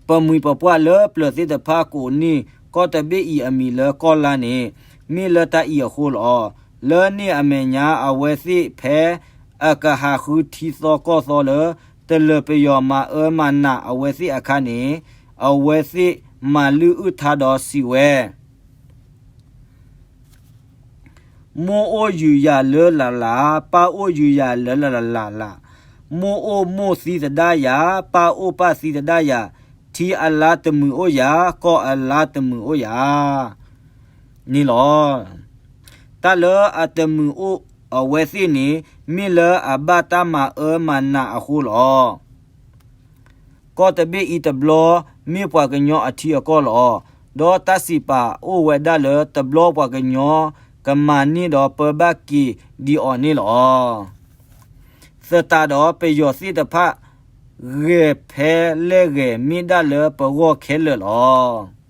ပမှံၤပပှၢ်လၢပျၢၤသ့ၣ်တဖၣ်ကိးန့ၢ်ကီၢ်တဘ့ၣ်အံၤအမံၤလၢကီၢ်လါန့ၣ် မ့ၢ်လၢတၢ်အံၤအဃိလီၤ. လၢန့ၣ်အမဲာ်ညါ အဝဲသ့ၣ်ဖဲအကဟးဃုထံသီကီၢ်သီလၢ တလၢၤပယီၤမၤအၢမၤနးအဝဲသ့ၣ်အခါန့ၣ် အဝဲသ့ၣ်မၤလုၢ်အုၣ်ထါဒီးစံးဝဲ မိၢ်အိၣ်ယုာ်ယၤလၢလၢ်လၢ်, ပၢ်အိၣ်ယုာ်ယၤလၢလၢ်လၢ်လၢ်, မိၢ်အိၣ်မိၢ်သံသဒၣ်ယၤ, ပၢ်အိၣ်ပၢ်သံသဒၣ်ယၤ, ထံအလါတမုာ်အိၣ်ယၤ, ကီၢ်အလါတမုာ်အိၣ်ယၤ န့ၣ်လီၤ. တၢ်လၢအတမုာ်အိၣ်အဝဲသ့ၣ်န့ၣ် မ့ၢ်လၢအဘၣ်တၢ်မၤအၢမၤနးအဃိလီၤ. ကီၢ်တဘ့ၣ်အံၤတဘျီ မ့ၢ်ပှၤကညီအထံအကီၢ်လီၤ. ဒီးတၢ်စံးပာ်အိၣ်ဝဲဒၣ်လၢ တဘျီပှၤကညီကမၤန့ၢ်ဒီးပၢဘၣ်က့ၤဒံးအီၤန့ၣ်လီၤ. သတးဒီးပယီၤသ့ၣ်တဖၣ် ဂဲၤဖဲလဲၣ်ဂဲၤ မ့ၢ်ဒၣ်လၢပဂီၢ်ခဲလၢာ်လီၤ.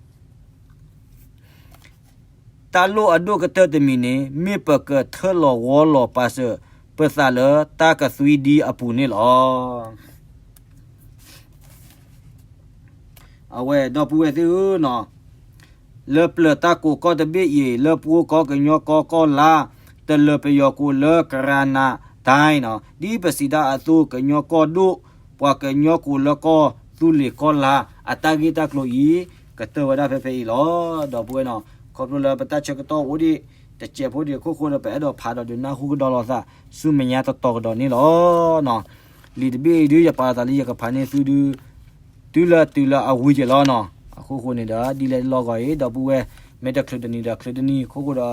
တၢ်လိၣ်အဒိၣ်ကတၢၢ်တမံၤန့ၣ် မ့ၢ်ပကထၢလီၤဝီလီၤပာ်စၢၤပသးလၢတၢ်ကသွံဒံအပူၤန့ၣ်လီၤ. အဝဲဒီပုၢ်ဝဲၢ်သ့ၣ်ဧၢ, လၢပျၢၤတၢ်ကိးကီၢ်တဘ့ၣ်အံၤ လၢပှိကီၢ်ကညီကီၢ်ကီၢ်လါ တလၢၤပယီၤကိးလၢကရၤနၤဒဲ, ဒ်ပစံးတၢ်အသိး ကညီကီၢ်ဒိၣ် ပှၤကညီကိးလၢကီၢ်သူလ့ၤကီၢ်လါ အတၢ်ဂ့ၢ်တၢ်ကျိၤအံၤ ကတၢၢ်ဝဲဒၣ်ဖဲဖဲအံၤလီၤ. ဒီပုၢ်ဝဲၢ်နီၤ, ခီဖျိလၢပတၢ်ဆၢကတီၢ်အိၣ်ဒံး တစဲးဖိဒံးအခိၣ်ဃိဒီး ပအဲၣ်ဒိးဖးဒီးဒုးနၢ်ဟူကဒီးလိာ်သး ဆူမဲာ်ညါတတီၤကဒီးန့ၣ်လီၤ. လံာ်တဘ့ၣ်အံၤဒုး ယပာ်သးလၢယကဖးန့ၢ်သုဒုး တုၤလၢတုၤလၢအဝံၤက့ၤလီၤနီၤ. အခိၣ်ဃိန့ၣ်ဒီး ဒ်လဲၣ်လီၤဂီၤအံၤ ဒီပုၢ်ဝဲၢ် မ့ၢ်တချုးတနံၤဒီးချုးတနံၤအခိၣ်ဃိဒီး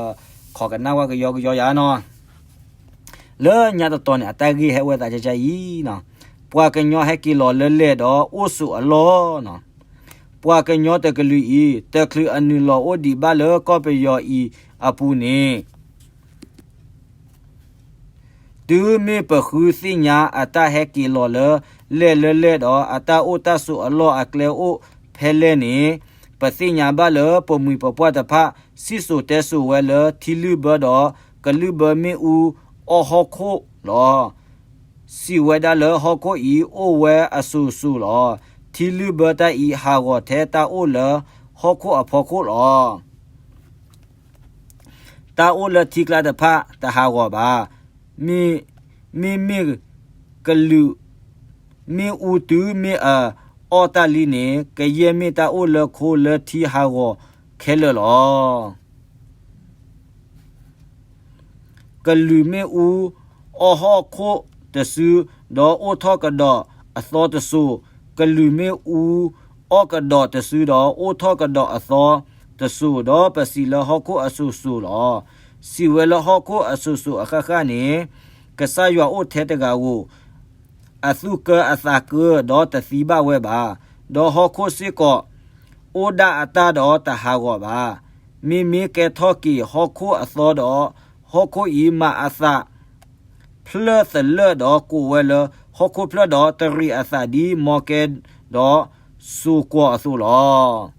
ခိးကနၣ်ဝဲကယီကယီယၤနီၤ. လၢညါတတီၤန့ၣ် အတၢ်ဂ့ၢ်ဟဲဝဲသးကကအံၤနီၤ, ပှၤကညီဟဲက့ၤလီၤလၢလဲၢ်ဒီးအိၣ်ဆိးအလီၢ်နီၤ. ပှၤကညီတကလုာ်အံၤ တချုးအနုာ်လီၤအိၣ်ဒံးဘၣ်လၢကီၢ်ပယီၤအံၤအပူၤန့ၣ် တုၤမ့ၢ်ပဃုသ့ၣ်ညါအတၢ်ဟဲက့ၤလီၤလၢလဲၢ်လၢလဲၢ်ဒီး အတၢ်အိၣ်တၢ်ဆိးအလီၢ်အကျဲအိၣ်ဖဲလဲၢ်န့ၣ်, ပသ့ၣ်ညါဘၣ်လၢပမှံၤပပှၢ်တဖၣ် စံၣ်စိၤတဲစိၤဝဲလၢထံလုၢ်ဘၢဒီး ကလုၢ်ဘၢမ့ၣ်အူအီၣ်ဟီၣ်ခိၣ်လီၤ. စံးဝဲဒၣ်လၢဟီၣ်ခိၣ်အံၤအိၣ်ဝဲအစိၤစိၤလီၤ. ထံလုၢ်ဘၢတၢ်အံၤဟးဂီၤထဲတၢ်အိၣ်လၢဟီၣ်ခိၣ်အဖီခိၣ်လီၤ. တၢ်အိၣ်လၢထံကျါတဖၣ်တဟးဂီၤဘၣ်. မ့မ့ၢ် ကလုၢ်မ့ၣ်အူတုၤမ့ၢ်အအီၣ်တၢ်လံန့ၣ် ကယဲၢ်မ့ၢ်တၢ်အိၣ်လၢခိလၢထံဟးဂီၤခဲလၢာ်လီၤ. ကလုၢ်မ့ၣ်အူအီၣ်ဟီၣ်ခိၣ်တစု, ဒီးအိၣ်ထီၣ်ကဒီးအသီတစိၤ, ကလုၢ်မ့ၣ်အူအီၣ်ကဒီးတစု, ဒီးအိၣ်ထီၣ်ကဒီးအသီတစိၤ, ဒီးပစံးလၢဟီၣ်ခိၣ်အစိၤစိၤလီၤ. စံးဝဲလၢဟီၣ်ခိၣ်အစိၤစိၤအဃၣ်ဃၣ်န့ၣ် ကစၢ်ယွၤအိၣ်ထဲတဂၤဧိၤ, အသူၣ်ကၢအသးကၢဒီးတသံဘၣ်ဝဲဘၣ်. ဒီးဟီၣ်ခိၣ်စ့ၢ်ကီး အိၣ်ဒၣ်အတၢ်ဒီးတဟးဂီၤဘၣ်. မ့မ့ၢ်ကဲထီၣ်က့ၤဟီၣ်ခိၣ်အသီဒီး ဟီၣ်ခိၣ်အံၤမၤအသးဖျၢၣ်သလၢၣ်ဒီးကိးဝဲလၢဟီၣ်ခိၣ်ဖျၢၣ်ဒီး တရံးအသးဒ်မီကဲဒီးစိၤကွီၤအသိးလီၤ.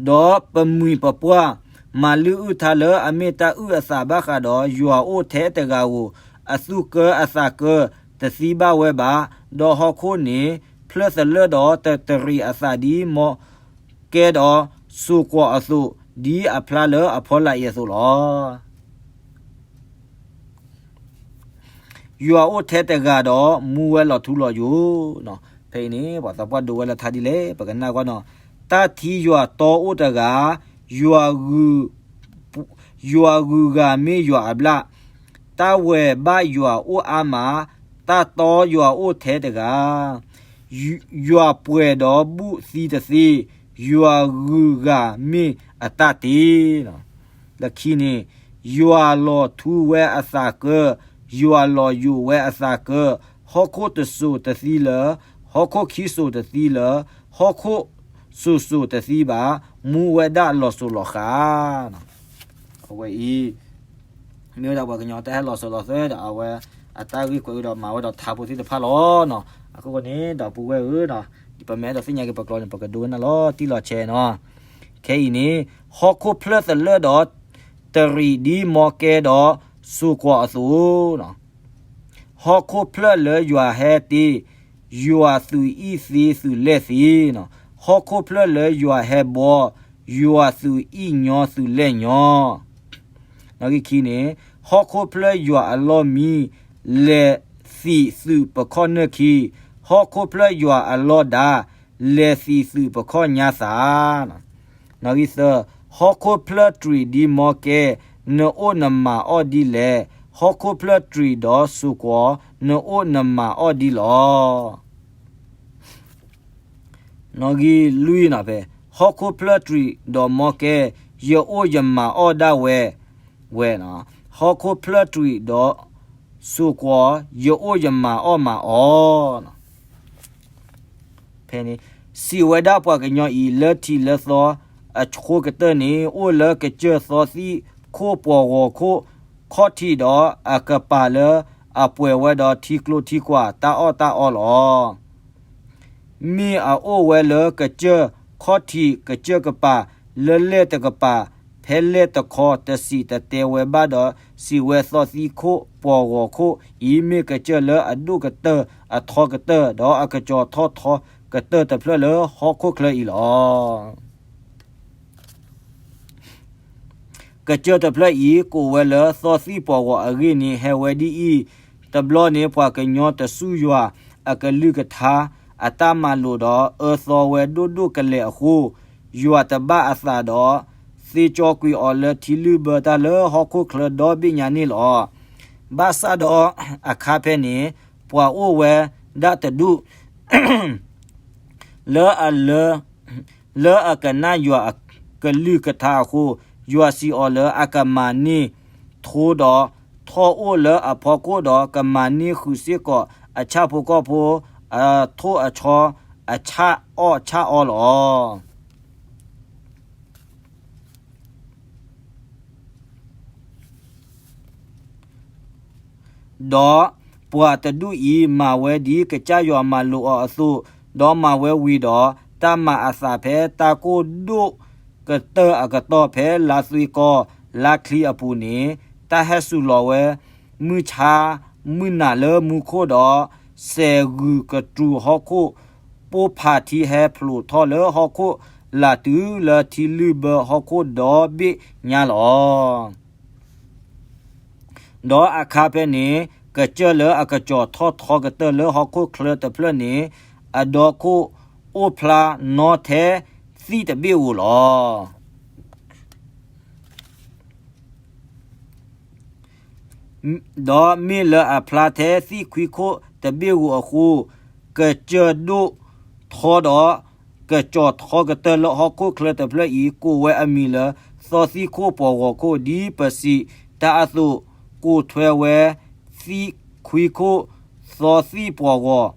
ဒီးပမှံၤပပှၢ်မၤလုၢ်အုၣ်ထါလၢအမ့ၢ်တၢ်အုၣ်အသးဘၣ်ဃးဒီး ယွၤအိၣ်ထဲတဂၤဧိၤ, အသူၣ်ကၢအသးကၢတသံဘၣ်ဝဲဘၣ်. ဒီးဟီၣ်ခိၣ်န့ၣ်ဖျၢၣ်သလၢၣ်ဒီးတတရံးအသးဒ်မီကဲဒီးစိၤကွီၤအသိး, ဒ်အဖျါလၢအဖီလာ်အံၤအသိးလီၤ. ယွၤအိၣ်ထဲတဂၤဒီးမူဝဲလီၤထူလီၤယိာ်. ဖဲအံၤန့ၣ် ပှၤသးပှၢ်ဒိဝဲလၢထါဒ်လဲၣ် ပကနၣ်ကွၢ်နီၤ. တၢ်ထံယွၤတီအိၣ်တဂၤ, ယွၤဂုၤဂၤမ့ၢ်ယွၤအဘျၣ်, တၢ်ဝဲၢ်ဘၣ်ယွၤအိၣ်အါမး, တၢ်တီယွၤအိၣ်ထဲတဂၤ ယွၤပှဲၤဒီးဘူးသံတသ့, ယွၤဂုၤဂၤမ့ၢ်အတၢ်တ့. လၢခံန့ၣ်, ယွၤလီၤထူဝဲအသးကၢ, ယွၤလီၤယိာ်ဝဲအသးကၢ, ဟီၣ်ခိၣ်တစိၤတသံလၢာ်, ဟီၣ်ခိၣ်ခံစိၤတသံလၢာ်, ဟီၣ်ခိၣ်စိၤစိၤတသံဘၣ်, မူဝဲဒၣ်လီၤစိၤလီၤဃာ်. အဝဲအံၤ မ့ၢ်ဝဲဒၣ်ပှၤကညီတၢ်ဟဲလီၤစိၤလီၤသွဲၣ်ဒီး အဝဲအတၢ်ဂ့ၢ်ကွဲးဝဲဒီးမၤဝဲဒီးထါဖိသ့ၣ်တဖၣ်လီၤနီၤ. အဃိန့ၣ် ဒီပုၢ်ဝဲၢ်ဧၢ, ပမ့ၢ်အဲၣ်ဒိးသ့ၣ်ညါက့ၤပကျိာ်န့ၣ် ပကဒိကနၣ်လီၤတံၢ်လီၤဆဲးနီၤ. ခဲအံၤန့ၣ် ဟီၣ်ခိၣ်ဖျၢၣ်သလၢၣ်ဒီး တရံးဒ်မီကဲဒီးစိၤကွီၤအသိး ဟီၣ်ခိၣ်ဖျၢၣ်လၢယွၤဟဲတ့, ယွၤသူၣ်အံၣ်သ့သုးလဲၢ်သ့, ဟီၣ်ခိၣ်ဖျၢၣ်လၢယွၤဟဲဘှီ, ယွၤသူၣ်အံၣ်ညီသုးလဲၢ်ညီ. ခံန့ၣ်, ဟီၣ်ခိၣ်ဖျၢၣ်ယွၤအလီၢ်မံ, လဲၤသံးသုးပခီၣ်နၢၢ်ခံ, ဟီၣ်ခိၣ်ဖျၢၣ်ယွၤအလီၢ်ဒါ, လဲၤသံးသုးပခီၣ်ညါသၣ်. သၢ ဟီၣ်ခိၣ်ဖျၢၣ်တြံးဒီးမီကဲ, နအိၣ်နမၤအီၣ်ဒ်လဲၣ်. ဟီၣ်ခိၣ်ဖျၢၣ်တြံးဒီးစိၤကွီၤ, နအိၣ်နမၤအီၣ်ဒ်လဲၣ်. နီၣ်ဂံၢ်လွံၢ်နီၤဖဲ, ဟီၣ်ခိၣ်ဖျၢၣ်တြံးဒီးမီကဲ, ယအိၣ်ယမၤအီၣ်ဒၣ်ဝဲ, ဝဲ, ဟီၣ်ခိၣ်ဖျၢၣ်တြံးဒီးစိၤကွီၤ, ယအိၣ်ယမၤအီၣ်မၤအီၤ. ဖဲန့ၣ်, စံးဝဲဒၣ်ပှၤကညီအံၤ, လၢထံးလၢသီအဆၢကတၢၢ်န့ၣ်, အိၣ်လၢကစၢၢ်သီသံၣ်ခိၣ်ပှီၤဂီၤခိၣ်, ခီၣ်ထံးဒီးအကပၤလၢအပှဲၤဝဲဒီးထံကျိထံကွာ်တၢ်အီၣ်တၢ်အီလီၤ. မ့ၢ်အအိၣ်ဝဲလၢကစၢၢ်ခီၣ်ထံးကစၢၢ်ကပၤ, လၢလဲၣ်တကပၤ, ဖဲလဲၣ်တခီ, တစံးတတဲဝဲဘၣ်ဒီး, စံးဝဲသီသံၣ်ခိၣ်ပှီၤဂီၤခိၣ်အံၤ, မ့ၢ်ကစၢၢ်လၢအဒိၣ်ကတၢၢ်အထီကတၢၢ်, ဒီးအကစီၤထီၣ်ထီကတၢၢ်တဖျၢၣ်လၢဟီၣ်ခိၣ်ချၢအံၤလီၤ. ကစၢၢ်တဖျၢၣ်အံၤ ကိးဝဲလၢသီသံၣ်ပှီၤဂီၤအဂ့ၢ်န့ၣ် ဟဲဝဲဒ်အံၤ, တဘျီန့ၣ် ပှၤကညီတစူၢ်ယွၤအကလုၢ်ကထါ, အတၢ်မၤလိာ်ဒီးအၢသီဝဲဒိၣ်ဒိၣ်ကလဲာ်အဃိ, ယွၤတဘၣ်အသးဒီး, သ့ကၠီကွံာ်အီၤလၢထံလုၢ်ဘၢတၢ်လၢဟီၣ်ခိၣ်ချၢဒီဘ့ၣ်ညါန့ၣ်လီၤ. ဘၣ်ဆၣ်ဒီးအခါဖဲန့ၣ်, ပှၤအိၣ်ဝဲဒၣ်တဒူၣ် လၢအလၢ လၢအကနၣ်ယွၤအကလုၢ်ကထါအဃိ, ယွၤစံးအီၤလၢအကမၤန့ၢ်ထိဒီးထီၣ်အိၣ်လၢအဖီခိၣ်ဒီး ကမၤန့ၢ်ဃုာ်စ့ၢ်ကီးအဆၣ်ဖိကီၢ်ဖိအထိၣ်အဆီအဆၣ်အီၣ်ဆၣ်အီလီၤ. ဒီးပှၤတဒူၣ်အံၤမၤဝဲဒ်ကစၢ်ယွၤမၤလိာ်အီၤအသိး, ဒီးမၤဝဲဝံၤဒီး, တၢ်မၤအသးဖဲတၢ်ကိၢ်ဒိၣ်ကတၢၢ်အကတီၢ်ဖဲလါသွံကီၢ်လါချံအပူၤန့ၣ်, တၢ်ဟဲစူၤလီၤဝဲ မုၢ်ဆါမုၢ်နၤလၢမူခိၣ်ဒီး, စဲၤဂုာ်ကတြူၢ်ဟီၣ်ခိၣ်, ပိၢ်ဖးထံဟဲဖျိးထီၣ်လၢဟီၣ်ခိၣ်လာ်တုၤလၢထံလုၢ်ဘၢဟီၣ်ခိၣ်ဒီဘ့ၣ်ညါလီၤ. ဒီးအခါဖဲန့ၣ်, ကစၢၢ်လၢအကစီၤထီၣ်ထီကတၢၢ်လၢဟီၣ်ခိၣ်ချၢတဖျၢၣ်န့ၣ်, အဒီခိၣ်အိၣ်ဖျါနီထဲသံၣ်တဘ့ၣ်ဧိၤလီၤ. ဒီးမ့ၢ်လၢအဖျါထဲသံၣ်ခွံခိၣ်တဘ့ၣ်ဧိၤအဃိ, ကစၢၢ်ဒိၣ်ထီဒီးကစီၤထီကတၢၢ်လၢဟီၣ်ခိၣ်ချၢတဖျၢၣ်အံၤ ကိးဝဲအမံၤလၢ သီသံၣ်ခိၣ်ပှီၤဂီၤခိၣ် ဒ်ပစံးတၢ်အသိး, ကိးထွဲဝဲသံၣ်ခွံခိၣ်, သီသံၣ်ပှီၤ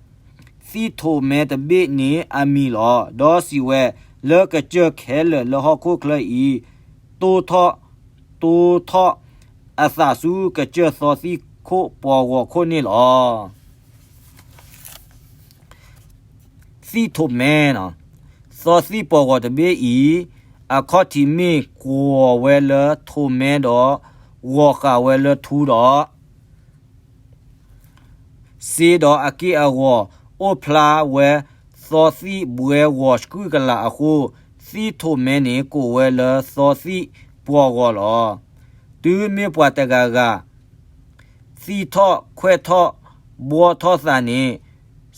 ဂီၤ, သံၣ်ထိးမဲတဘ့ၣ်န့ၣ်အမံၤလီၤ. ဒီးစံးဝဲ, လၢကစၢၢ်ခဲလၢာ်လၢဟီၣ်ခိၣ်ချၢအံၤ တိၢ်ထီၣ်, တိၢ်ထီၣ်အသးဆူကစၢၢ်သီသံၣ်ခိၣ်ပှီၤဂီၤခိၣ်န့ၣ်လီၤ. သံၣ်ထိးမဲ, သီသံၣ်ပှီၤဂီၤတဘ့ၣ်အံၤ အခီၣ်ထံးမ့ၢ်ကွီၤဝဲလၢထိးမဲဒီး ဂီၤဃာ်ဝဲလၢထူဒီး စ့ဒီးအက့ၢ်အဂီၤ အိၣ်ဖျါဝဲသီသံၣ်ဘှဲဂီၤဆှုၣ်ကလာ်အဃိ, သံၣ်ထိးမဲန့ၣ် ကိးဝဲလၢသီသံၣ်ပှီၤဂီၤလီၤ. တုၤမ့ၢ်ပှၤတဂၤဂၤ သံၣ်ထီၣ်ခွဲးထီၣ်ဘှီထီၣ်သးန့ၣ်,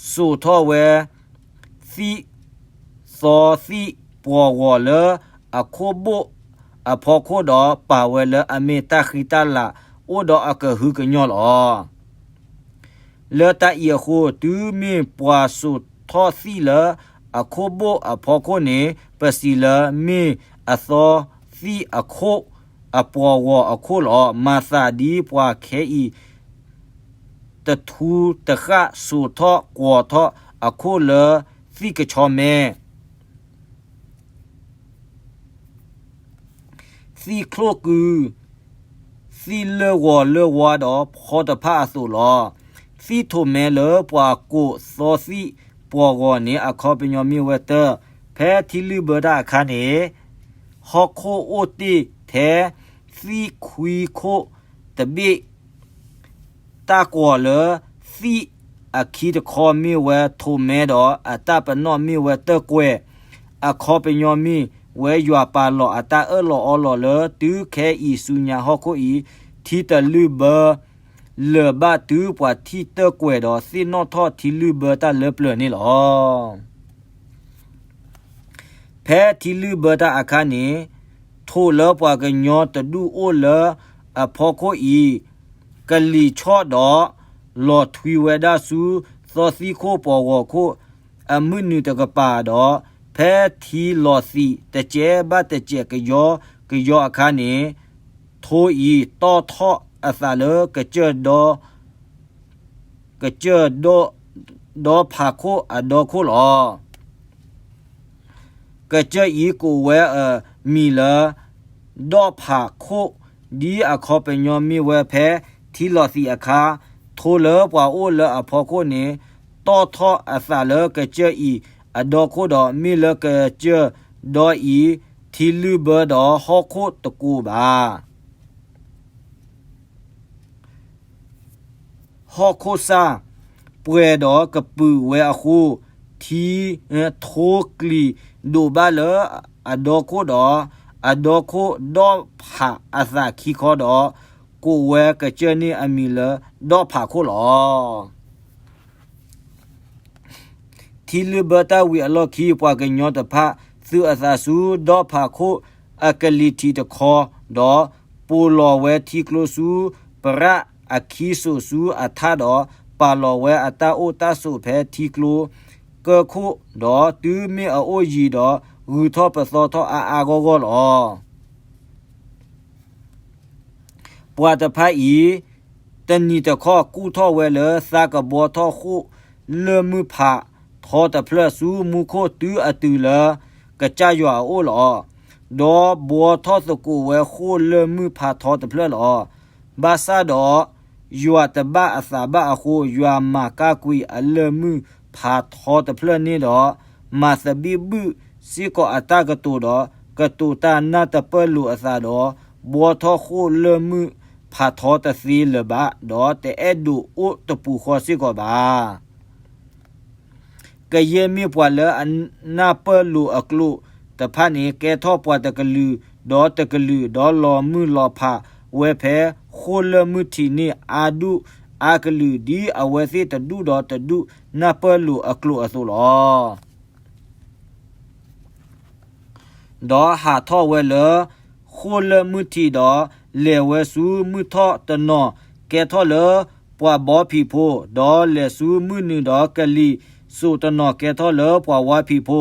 စိာ်ထီၣ်ဝဲ သံၣ်, သီသံၣ်ပှီၤဂီၤလၢအခိၣ်ဘိၣ်အဖီခိၣ်ဒီး ပာ်ဝဲလၢအမ့ၢ်တၢ်ဃံတၢ်လၤအိၣ်ဒီးအကဟုကညီၢ်လီၤ. လၢတၢ်အံၤအဃိ, တုၤမ့ၢ်ပှၤစိာ်ထီၣ်သံၣ်လၢအခိၣ်ဘိၣ်အဖီခိၣ်န့ၣ်, ပစံးလၢမ့ၢ်အသီသံၣ်အခိၣ်အပှီၤဂီၤအခိၣ်လီၤ. မၤသးဒ်ပှၤခဲအံၤ တထူတဃၣ်စိာ်ထီၣ်ကွီၤထီၣ်အခိၣ်လၢသံၣ်ကဆီမဲ သံၣ်ချိၣ်ကု, သံၣ်လၢၢ်ဂီၤလၢၢ်ဝါဒီးဖီတဖၣ်အသိးလီၤ. သံၣ်ထိးမဲလၢပှၤကိးသီသံၣ်ပှီၤဂီၤန့ၣ် အခီပညီမ့ၢ်ဝဲတၢ်, ဖဲထံလုၢ်ဘၢတၢ်အခါန့ၣ်, ဟီၣ်ခိၣ်အိၣ်တ့ၢ်ထဲသံၣ်ခွံခိၣ်တဘ့ၣ် တၢ်ကွီၤလၢသံၣ်အခံတခီမ့ၢ်ဝဲထိးမဲဒီး အတၢ်ပနီၣ်မ့ၢ်ဝဲတၢၢ်ကွဲၢ်, အခီပညီမ့ၢ်ဝဲယွၤပာ်လီၤအတၢ်အၢၣ်လီၤအီလီၤလၢတုၤခဲအံၤဆူညါဟီၣ်ခိၣ်အံၤ ထံတလုၢ်ဘၢလၢၤဘၣ်တုၤပှၤထံၣ်တၢၢ်ကွဲၢ်ဒီးသ့ၣ်နီၣ်ထီၣ်ထံလုၢ်ဘၢတၢ်လၢပျၢၤန့ၣ်လီၤ. ဖဲထံလုၢ်ဘၢတၢ်အခါန့ၣ်, ထိၣ်လၢပှၤကညီတဒူၣ်အိၣ်လၢအဖီခိၣ်အံၤ ကလံၤဆီၣ်ဒီး လီၤထွံဝဲဒၣ်ဆူ သီသံခိၣ်ပှီၤဂီၤခိၣ်အမုၢ်နုာ်တကပၤဒီး ဖဲထံလီၤသံးတစဲးဘၣ်တစဲးကယီကယီအခါန့ၣ် ထိၣ်အံၤ တီၣ်ထီၣ်အသးလၢကစၢၢ်ဒီ ကစၢၢ်ဒီ ဒီဖးခိၣ်အဒီခိၣ်လီၤ. ကစၢၢ်အံၤကိးဝဲအမံၤလၢ ဒီဖးခိၣ်, ဒ်အခီပညီမ့ၢ်ဝဲဖဲထံလီၤသံးအခါ, ထိၣ်လၢပှၤအိၣ်လၢအဖီခိၣ်န့ၣ် တီၣ်ထီၣ်အသးလၢကစၢၢ်အံၤအဒီခိၣ်ဒီး မ့ၢ်လၢကစၢၢ်ဒီအံၤ ထံလုၢ်ဘၢဒီးဟီၣ်ခိၣ်တကိးဘၣ်. ဟီၣ်ခိၣ်စၢ်ပှဲၤဒီးကပုာ်ဝဲအဃိ, ထံ, ထိၣ်ကျံၤဒိးဘၣ်လၢအဒီခိၣ်ဒီး အဒီခိၣ်ဒီၣ်ဖးအသးခံခီဒီး ကိးဝဲကစၢၢ်န့ၣ်အမံၤလၢ ဒီၣ်ဖးခိၣ်လီၤ. ထံလုၢ်ဘၢတၢ်ဝံၤအလီၢ်ခံ ပှၤကညီတဖၣ် သုးအသးဆူဒီဖးခိၣ်အကလံၤထံးတခီ, ဒီးပိာ်လီၤဝဲထံကျိဆူပရၣ်အခံစိးဆူအထၣ်ဒီး ပာ်လီၤဝဲအတၢ်အိၣ်တၢ်ဆိးဖဲထံကျိကၢၢ်ခိၣ်, ဒီးတုၤမ့ၢ်အအိၣ်ယံၤဒီး ဂုၤထီၣ်ပသီထီၣ်အါအါဂီၢ်ဂီၢ်လီၤ. ပှၤတဖၣ်အံၤ တနံၤတခီၣ်ကူၣ်ထီၣ်ဝဲလၢ သးကဘှီထီၣ်ဃိၣ်လၢၢ်မုၢ်ဖးထီတဖျၢၣ်ဆူမူခိၣ်တုၤအတုၤလၢ ကစၢ်ယွၤအအိၣ်လီၤ. ဒီးဘှီထီၣ်သကိးဝဲဃိၣ်လၢၢ်မုၢ်ဖးထီတဖျၢၣ်လီၤ. ဘၣ်ဆၣ်ဒီး ယွၤတဘၣ်အသးဘၣ်အဃိ ယွၤမၤကၢ်ကွံာ်အလၢၢ်မုၢ်ဖးထီတဖျၢၣ်န့ၣ်ဒီး မၤသဘံၣ်ဘုၣ်စ့ၢ်ကီးအတၢ်ကတိၤဒီး ကတိၤတၢ်နၢ်တပၢၢ်လိာ်အသးဒီး ဘှီထီၣ်ဃိၣ်လၢၢ်မုၢ်ဖးထီတသ့လၢၤဘၣ်, ဒီးတအဲၣ်ဒိးအိၣ်တပူၤဃီစ့ၢ်ကီးဘၣ်. ကယဲၢ်မ့ၢ်ပှၤလၢအနၢ်ပၢၢ်လိာ်အကျိာ်တဖၣ်န့ၣ် ကဲထီၣ်ပှၤတကလုာ်ဒီးတကလုာ်, ဒီးလီၤမုၢ်လီၤဖးဝဲဖဲဃိၣ်လၢၢ်မုၢ်ထံးန့ၣ် အါဒူၣ်အါကလုာ် ဒ်အဝဲသ့ၣ်တဒူၣ်ဒီးတဒူၣ်နၢ်ပၢၢ်လိာ်အကျိာ်အသိးလီၤ. ဒီးဟးထီၣ်ဝဲလၢဃိၣ်လၢၢ်မုၢ်ထံးဒီး လဲၤဝဲဆူမုၢ်ထီၣ်တနီၤကဲထီၣ်လၢပှၤဘီဖံးဖိ, ဒီးလဲၤဆူမုၢ်နုာ်ဒီးကလံၤစိးတနီၤကဲထီၣ်လၢပှၤဝါဖံးဖိ,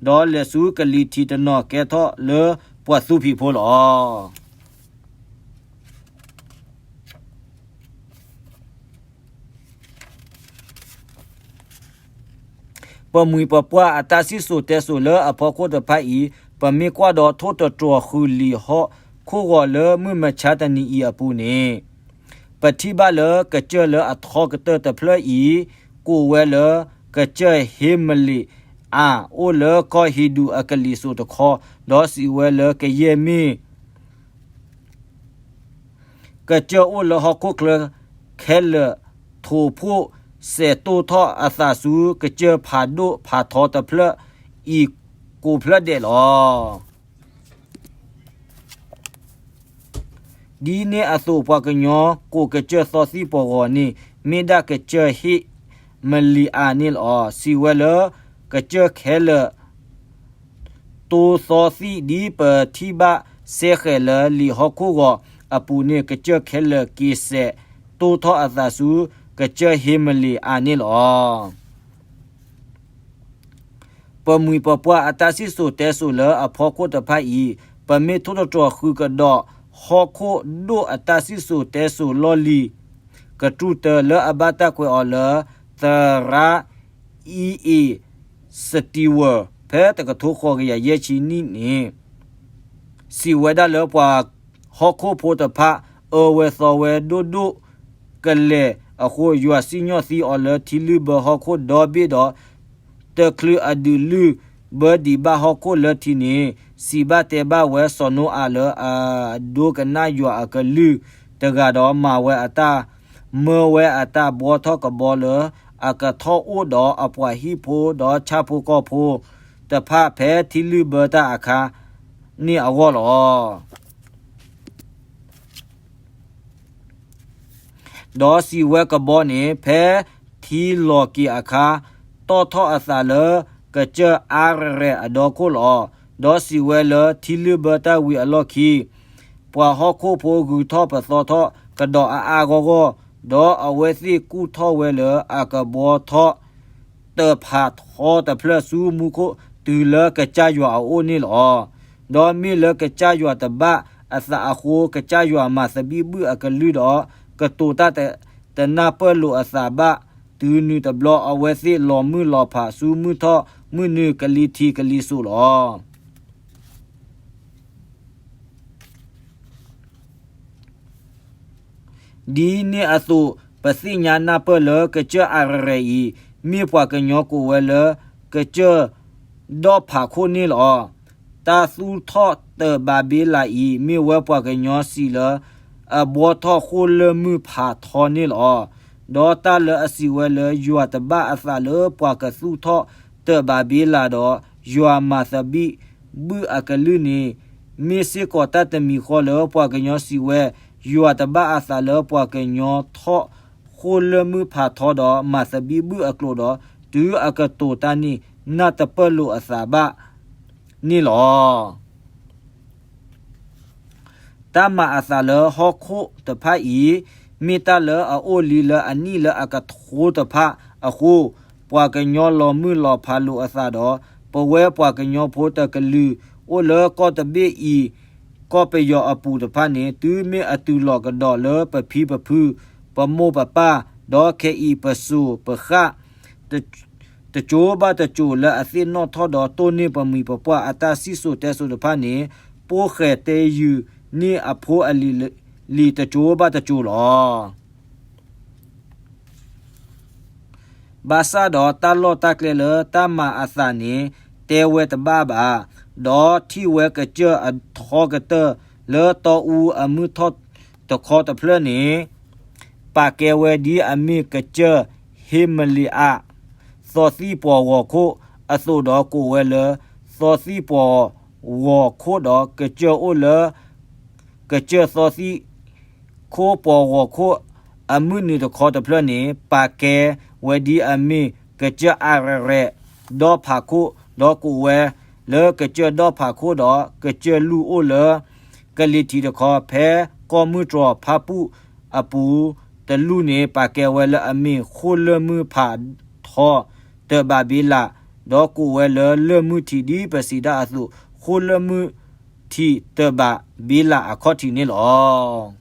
ဒီးလဲၤဆူကလံၤထံးတနီၤကဲထီၣ်လၢပှၤသူဖံးဖိလီၤ. ပမှံၤပပှၢ်အတၢ်စံၣ်စိၤတဲစိၤလၢအဖီခိၣ်တဖၣ်အံၤ, ပမ့ၢ်ကွၢ်ဒီးထိၣ်သတြီၤဃုာ်လံာ်ဟီၣ်ခိၣ်ဂီၤလၢမုၢ်မဆါတနံၤအံၤအပူၤန့ၣ်, ပထံၣ်ဘၣ်လၢကစၢၢ်လၢအထီကတၢၢ်တဖျၢၣ်အံၤ ကိးဝဲလၢကစၢၢ်ဟ့မလ့းအၤ, အိၣ်လၢကီၢ်ဟံၤဒူၤအကလံၤစိးတခီ, ဒီးစံးဝဲလၢကယဲၢ်မ့ၢ် ကစၢၢ်အိၣ်လၢဟီၣ်ခိၣ်ချၢခဲလၢာ်, ထိၣ်ဖိၣ်စဲးတိၢ်ထီၣ်အသးဆူကစၢၢ်ဖးဒိၣ်ဖးထီတဖျၢၣ်အံၤကိးဖျၢၣ်ဒဲးလီၤ. ဒ်န့ၣ်အသိးပှၤကညီကိးကစၢၢ်သီသံၣ်ပှီၤဂီၤန့ၣ် မ့ၢ်ဒၣ်ကစၢၢ်ဟ့ၣ်မလံၤအၤန့ၣ်လီၤ. စံးဝဲလၢကစၢၢ်ခဲလၢာ် တိၢ်သီသံၣ်ဒ်ပထံၣ်ဘၣ်စဲဃဲၤလၢလံာ်ဟီၣ်ခိၣ်ဂီၤအပူၤန့ၣ် ကစၢၢ်ခဲလၢာ်က့ၤစဲးတိၢ်ထီၣ်အသးဆူကစၢၢ်ဟ့ၣ်မလံၤအၤန့ၣ်လီၤ. ပမှံၤပပှၢ်အတၢ်စံၣ်စိၤတဲစိၤလၢအဖီခိၣ်တဖၣ်အံၤ, ပမ့ၢ်ထိၣ်သတြီၤဃုကဒီးဟီၣ်ခိၣ်ဒိၣ်အတၢ်စံၣ်စိၤတဲစိၤလီၢ်လံၤကတြူၢ်တၢလၢအဘၣ်တၢ်ကွဲးအီၤလၢ သရၣ် E A Stilwell ဖဲတကထိဃိးကယၤယဲၢ်ဆံနံၣ်န့ၣ် စံးဝဲဒၣ်လၢပှၤဟီၣ်ခိၣ်ဖိတဖၣ် အၢဝဲသီဝဲဒိၣ်ဒိၣ်ကလဲာ်အဃိ ယွၤစံၣ်ညီၣ်သံအီၤလၢထံလုၢ်ဘၢဟီၣ်ခိၣ်ဒီဘ့ၣ်ဒီး တချုးအဒုးလုၢ်ဘၢဒံးဘၣ်ဟီၣ်ခိၣ်လၢထံန့ၣ် စံးဘၣ်တဲဘၣ်ဝဲစီၤနိအၤလၢအဒိကနၣ်ယွၤအကလုၢ်တဂၤဒီး မၤဝဲအတၢ် မၢဝဲအတၢ်ဘှီထီၣ်ကဘီလၢ အကထီၣ်အိၣ်ဒီးအပှၤဟံၣ်ဖိဒီးဆၣ်ဖိကီၢ်ဖိတဖၣ် ဖဲထံလုၢ်ဘၢတၢ်အခါန့ၣ်အဂီၢ်လီၤ. ဒီးစံးဝဲကဘီန့ၣ် ဖဲထံလီၤက့ၤအခါ တီၣ်ထီၣ်အသးလၢကစၢၢ်အါရဲၣ်အဒီခိၣ်လီၤ. ဒီးစံးဝဲလၢထံလုၢ်ဘၢတၢ်ဝံၤအလီၢ်ခံ, ပှၤဟီၣ်ခိၣ်ဖိဂုၤထီၣ်ပသီထီၣ်ကဒီးအါအါဂီၢ်ဂီၢ်, ဒီးအဝဲသ့ၣ်ကူၣ်ထီၣ်ဝဲလၢအကဘှီထီၣ်တၢၢ်ဖးထီတဖျၢၣ်ဆူမူခိၣ်တုၤလၢကစၢ်ယွၤအအိၣ်န့ၣ်လီၤ. ဒီးမ့ၢ်လၢကစၢ်ယွၤတဘၣ်အသးအဃိ ကစၢ်ယွၤမၤသဘံၣ်ဘုၣ်အကလုၢ်ဒီး ကတိၤတၢ်တနၢ်ပၢၢ်လိာ်အသးဘၣ်, တုၤနုၤတဘျီအဝဲသ့ၣ်လီၤမုၢ်လီၤဖးဆူမုၢ်ထီၣ်မုၢ်နုာ်ကလံၤထံးကလံၤစိးလီၤ. ဒ်န့ၣ်အသိး ပသ့ၣ်ညါနၢ်ပၢၢ်လၢ ကစၢၢ်အၤရရဲးအံၤ မ့ၢ်ပှၤကညီကိးဝဲလၢ ကစၢၢ်ဒီၣ်ဖးခိၣ်န့ၣ်လီၤ. တၢ်သူၣ်ထီၣ်တၢၢ်ဘၤဘ့လးအံၤ မ့ၢ်ဝဲပှၤကညီစံးလၢ အဘှီထီၣ်ဃိၣ်လၢၢ်မုၢ်ဖးထီန့ၣ်လီၤ. ဒီးတၢ်လၢအစံးဝဲလၢ ယွၤတဘၣ်အသးလၢပှၤကသူၣ်ထီၣ်တၢၢ်ဘၤဘ့လးဒီး ယွၤမၤသဘံၣ်ဘုၣ်အကလုၢ်န့ၣ် မ့ၢ်စ့ၢ်ကီးတၢ်တမံၤဃီလၢပှၤကညီစံးဝဲ, ယွၤတဘၣ်အသးလၢပှၤကညီထီၣ်ဃိၣ်လၢၢ်မုၢ်ဖးထီဒီး မၤသဘံၣ်ဘုၣ်အကျိာ်ဒီး တုၤအကတိၤတၢ်န့ၣ် နၢ်တပၢၢ်လိာ်အသးဘၣ်န့ၣ်လီၤ. တၢ်မၤအသးလၢဟီၣ်ခိၣ်တဖၣ်အံၤ မ့ၢ်တၢ်လၢအအိၣ်လံလၢအနံၣ်လၢအကထိတဖၣ်အဃိ, ပှၤကညီလီၤမုၢ်လီၤဖးလိာ်အသးဒီး ပဝဲပှၤကညီဖိတကလုာ်အိၣ်လၢကီၢ်တဘ့ၣ်အံၤ ကီၢ်ပယီၤအပူၤတဖၣ်န့ၣ် တုၤမ့ၢ်အတုၤလီၤကဒီးလၢပဖံပဖု, ပမိၢ်ပပၢ်, ဒီးခဲအံၤပစိၤပဃၣ် တစိၤဘၣ်တစိၤလၢအသ့ၣ်နီၣ်ထီၣ်ဒီးတိၢ်န့ၢ်ပမှံၤပပှၢ်အတၢ်စံၣ်စိၤတဲစိၤတဖၣ်န့ၣ် ပိၣ်ဃဲၤတဲယုာ်န့ၢ်အဖိအလံၤလံၤတစိၤဘၣ်တစိၤလီၤ. ဘၣ်ဆၣ်ဒီးတၢ်လီၢ်တၢ်ကျဲလၢတၢ်မၤအသးန့ၣ် တဲဝဲတဘၣ်ဘၣ်, ဒီးထံၣ်ဝဲကစၢၢ်အထီကတၢၢ်လၢတီအူအမုၢ်ထီၣ်တခီတဖျၢၣ်န့ၣ် ပာ်ကဲဝဲဒ်အမ့ၢ်ကစၢၢ်ဟ့မလ့အး သီသံၣ်ပှီၤဂီၤခိၣ်အသိးဒီးကိးဝဲလၢ သီသံၣ်ပှီၤဂီၤခိၣ်ဒီးကစၢၢ်အိၣ်လၢ ကစၢၢ်သီသံၣ်ခိၣ်ပှီၤဂီၤခိၣ်အမုၢ်နုာ်တခီတဖျၢၣ်န့ၣ် ပာ်ကဲဝဲဒ်အမ့ၢ်ကစၢၢ်အၤရရဲးဒီၣ်ဖးခိၣ် ဒီးကိးဝဲလၢကစၢၢ်ဒီၣ်ဖးခိၣ်ဒီး ကစၢၢ်လူၢ်အိၣ်လၢ ကလံၤထံးတခီ ဖဲကီၢ်မုၢ်တြီၤဖၣ်ပူၣ်အပူၤတလူၢ်န့ၣ် ပာ်ကဲဝဲလၢအမ့ၢ်ဃိၣ်လၢၢ်မုၢ်ဖးထီတၢၢ်ဘၤဘ့လး ဒီးကိးဝဲလၢလၢၢ်မုၢ်ထံး ဒ်ပစံးတၢ်အသိး ဃိၣ်လၢၢ်မုၢ်ထံးတၢၢ်ဘၤဘ့လးအခီၣ်ထံးန့ၣ်လီၤ.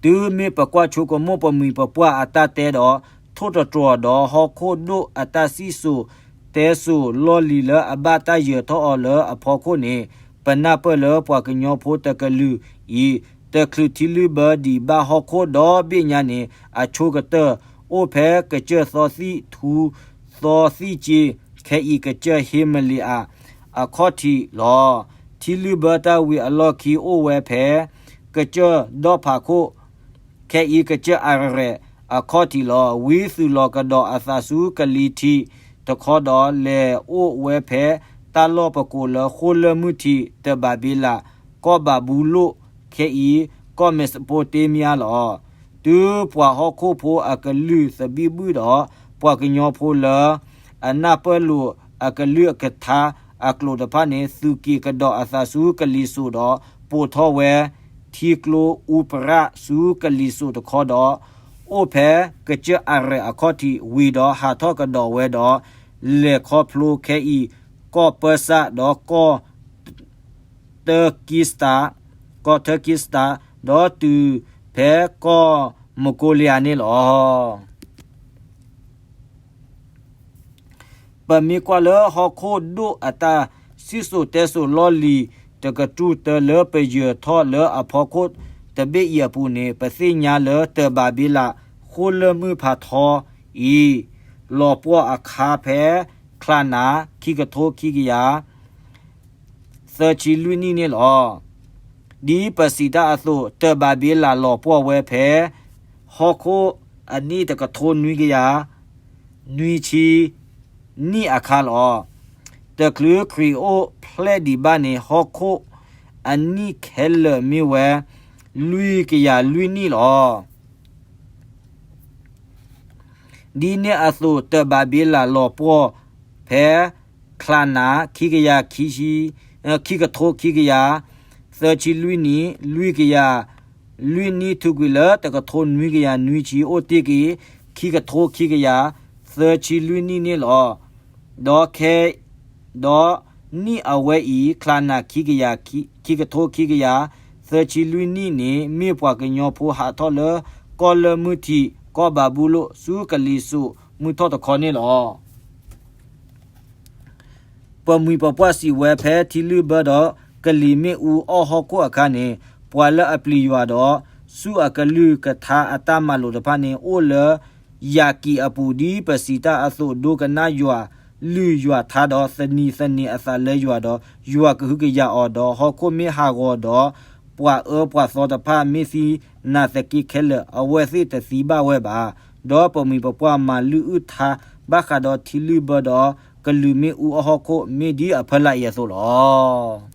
တုၤမ့ၢ်ပကွၢ်ဆိကမိၣ်ပမှံၤပပှၢ်အတၢ်တဲဒီး ထိၣ်သတြီၤဒီးဟီၣ်ခိၣ်ဒိၣ်အတၢ်စံၣ်စိၤတဲစိၤလီၢ်လံၤလၢအဘၣ်တၢ်ယၢၤထီၣ်အီၤလၢအဖီခိၣ်န့ၣ် ပနၢ်ပၢၢ်လၢပှၤကညီဖိတကလုာ်အံၤ တချုးထံလုၢ်ဘၢဒံးဘၣ်ဟီၣ်ခိၣ်ဒီဘ့ၣ်ညါန့ၣ် အဆိကတၢၢ်အိၣ်ဖဲကစၢၢ်သီသံၣ်ထူ သီသံၣ်က့ ခဲအံၤကစၢၢ်ဟ့မလ့အး အခီၣ်ထံးလီၤ. ထံလုၢ်ဘၢတၢ်ဝံၤအလီၢ်ခံအိၣ်ဝဲဖဲ ကစၢၢ်ဒီၣ်ဖးခိၣ် ခဲအံၤကစၢၢ်အၤရရဲးအခီၣ်ထံးလီၤ. ဝံသုးလီၤကဒီးအသးဆူကလံၤထံးတခီဒီး လဲၤအိၣ်ဝဲဖဲတၢ်လီၢ်ပကိးလၢဃိၣ်လၢၢ်မုၢ်ထံးတၢၢ်ဘၤဘ့လး ကီၢ်ဘၤဘူလိၣ် ခဲအံၤကီၢ်မ့းစပိၤတ့မံယါလီၤ. တုၤပှၤဟီၣ်ခိၣ်ဖိအကလုၢ်သဘံၣ်ဘုၣ်ဒီး ပှၤကညီဖိလၢ အနၢ်ပၢၢ်လိာ်အကလုၢ်အကထါအကျိာ်တဖၣ်န့ၣ် သုးက့ၤကဒီးအသးဆူကလံၤစိးဒီး ပိာ်ထီၣ်ဝဲထံကျိအူပြးဆူကလံၤစိးတခီဒီး အိၣ်ဖဲကစၢၢ်အၤရဲးအခီၣ်ထံးဝံၤဒီး ဟးထီၣ်ကဒီးဝဲဒီး လဲၤခီဖျိခဲအံၤ ကီၢ်ပၢၢ်စၢ်ဒီးကီၢ် တၢကံစတၢ, ကီၢ်ထၢကံစတၢ, ဒီးတုၤဖဲကီၢ်မကိလံယါန့ၣ်လီၤ. ပမ့ၢ်ကွၢ်လၢဟီၣ်ခိၣ်ဒိၣ်အတၢ်စံၣ်စိၤတဲစိၤလီၢ်လံၤ တကတြူၢ်တၢလၢပယၢၤထီၣ်လၢအဖီခိၣ်တဘ့ၣ်အံၤအပူၤန့ၣ် ပသ့ၣ်ညါလၢတၢ်ဘၤဘ့လး ဃိၣ်လၢၢ်မုၢ်ဖးထီအံၤ လီၤပှီၢ်အခါဖဲ ချါနၤ ခံကထိခံကယၤ သၢဆံလွံၢ်နံၣ်န့ၣ်လီၤ. ဒ်ပစံးတၢ်အသိး တၢ်ဘၤဘ့လးလီၤပှီၢ်ဝဲဖဲ ဟီၣ်ခိၣ်အနံၣ်တကထိနွံကယၤ နွံဆံနံၣ်အခါလီၤ. တချုးခရံာ်အိၣ်ဖျဲၣ်ဒံးဘၣ်န့ၣ် ဟီၣ်ခိၣ်အနံၣ်ခဲလၢာ်မ့ၢ်ဝဲ လွံၢ်ကယၤလွံၢ်နံၣ်လီၤ. ဒ်န့ၣ်အသိး တၢ်ဘၤဘ့လးလီၤပှီၢ်ဖဲ ချါနၢ် ခံကယၤ ခံကထိခံကယၤ သၢဆံလွံၢ်နံၣ်, လွံၢ်ကယၤ လွံၢ်နံၣ် ထုးကွံာ်လၢတကထိနွံကယၤနွံဆံ အိၣ်တ့ၢ်က့ၤ ခံကထိခံကယၤ သၢဆံလွံၢ်နံၣ်န့ၣ်လီၤ. ဒီးခဲ ဒီးနံၣ်အဝဲအံၤ ချါနၢ် ခံကယၤ ခံကထိခံကယၤ သၢဆံလွံၢ်နံၣ်န့ၣ် မ့ၢ်ပှၤကညီဖိဟးထီၣ်လၢကီၢ်လၢမုၢ်ထံး ကီၢ်ဘၤဘူလိၣ် ဆူကလံၤစိးမုၢ်ထီၣ်တခီန့ၣ်လီၤ. ပမှံၤပပှၢ်စံးဝဲ ဖဲထံလုၢ်ဘၢဒီးကလံၤမ့ၣ်အူအီၣ်ဟီၣ်ခိၣ်အခါန့ၣ်, ပှၤလၢအပျံၤယွၤဒီး ဆူအကလုၢ်ကထါအတၢ်မၤလိာ်တဖၣ်န့ၣ် အိၣ်လၢယၣ်ကံၣ်အပူၤ ဒ်ပစံးတၢ်အသိး, ဒိကနၣ်ယွၤလုၢ်ယွၤထါဒီး သနံၤသန့ၤအသးလၢယွၤဒီး ယွၤကဟုကယာ်အီၤဒီး ဟီၣ်ခိၣ်မ့ၢ်ဟးဂီၤဒီး ပှၤအၢပှၤသီတဖၣ်မ့ၢ်သံနၤသက့ခဲလၢာ် အဝဲသ့ၣ်တသံဘၣ်ဝဲဘၣ်. ဒီးပမှံၤပပှၢ်မၤလုၢ်အုၣ်ထါ ဘၣ်ဃးဒီးထံလုၢ်ဘၢဒီး ကလံၤမ့ၣ်အူအီၣ်ဟီၣ်ခိၣ် မ့ၢ်ဒ်အဖီလာ်အံၤအသိးလီၤ.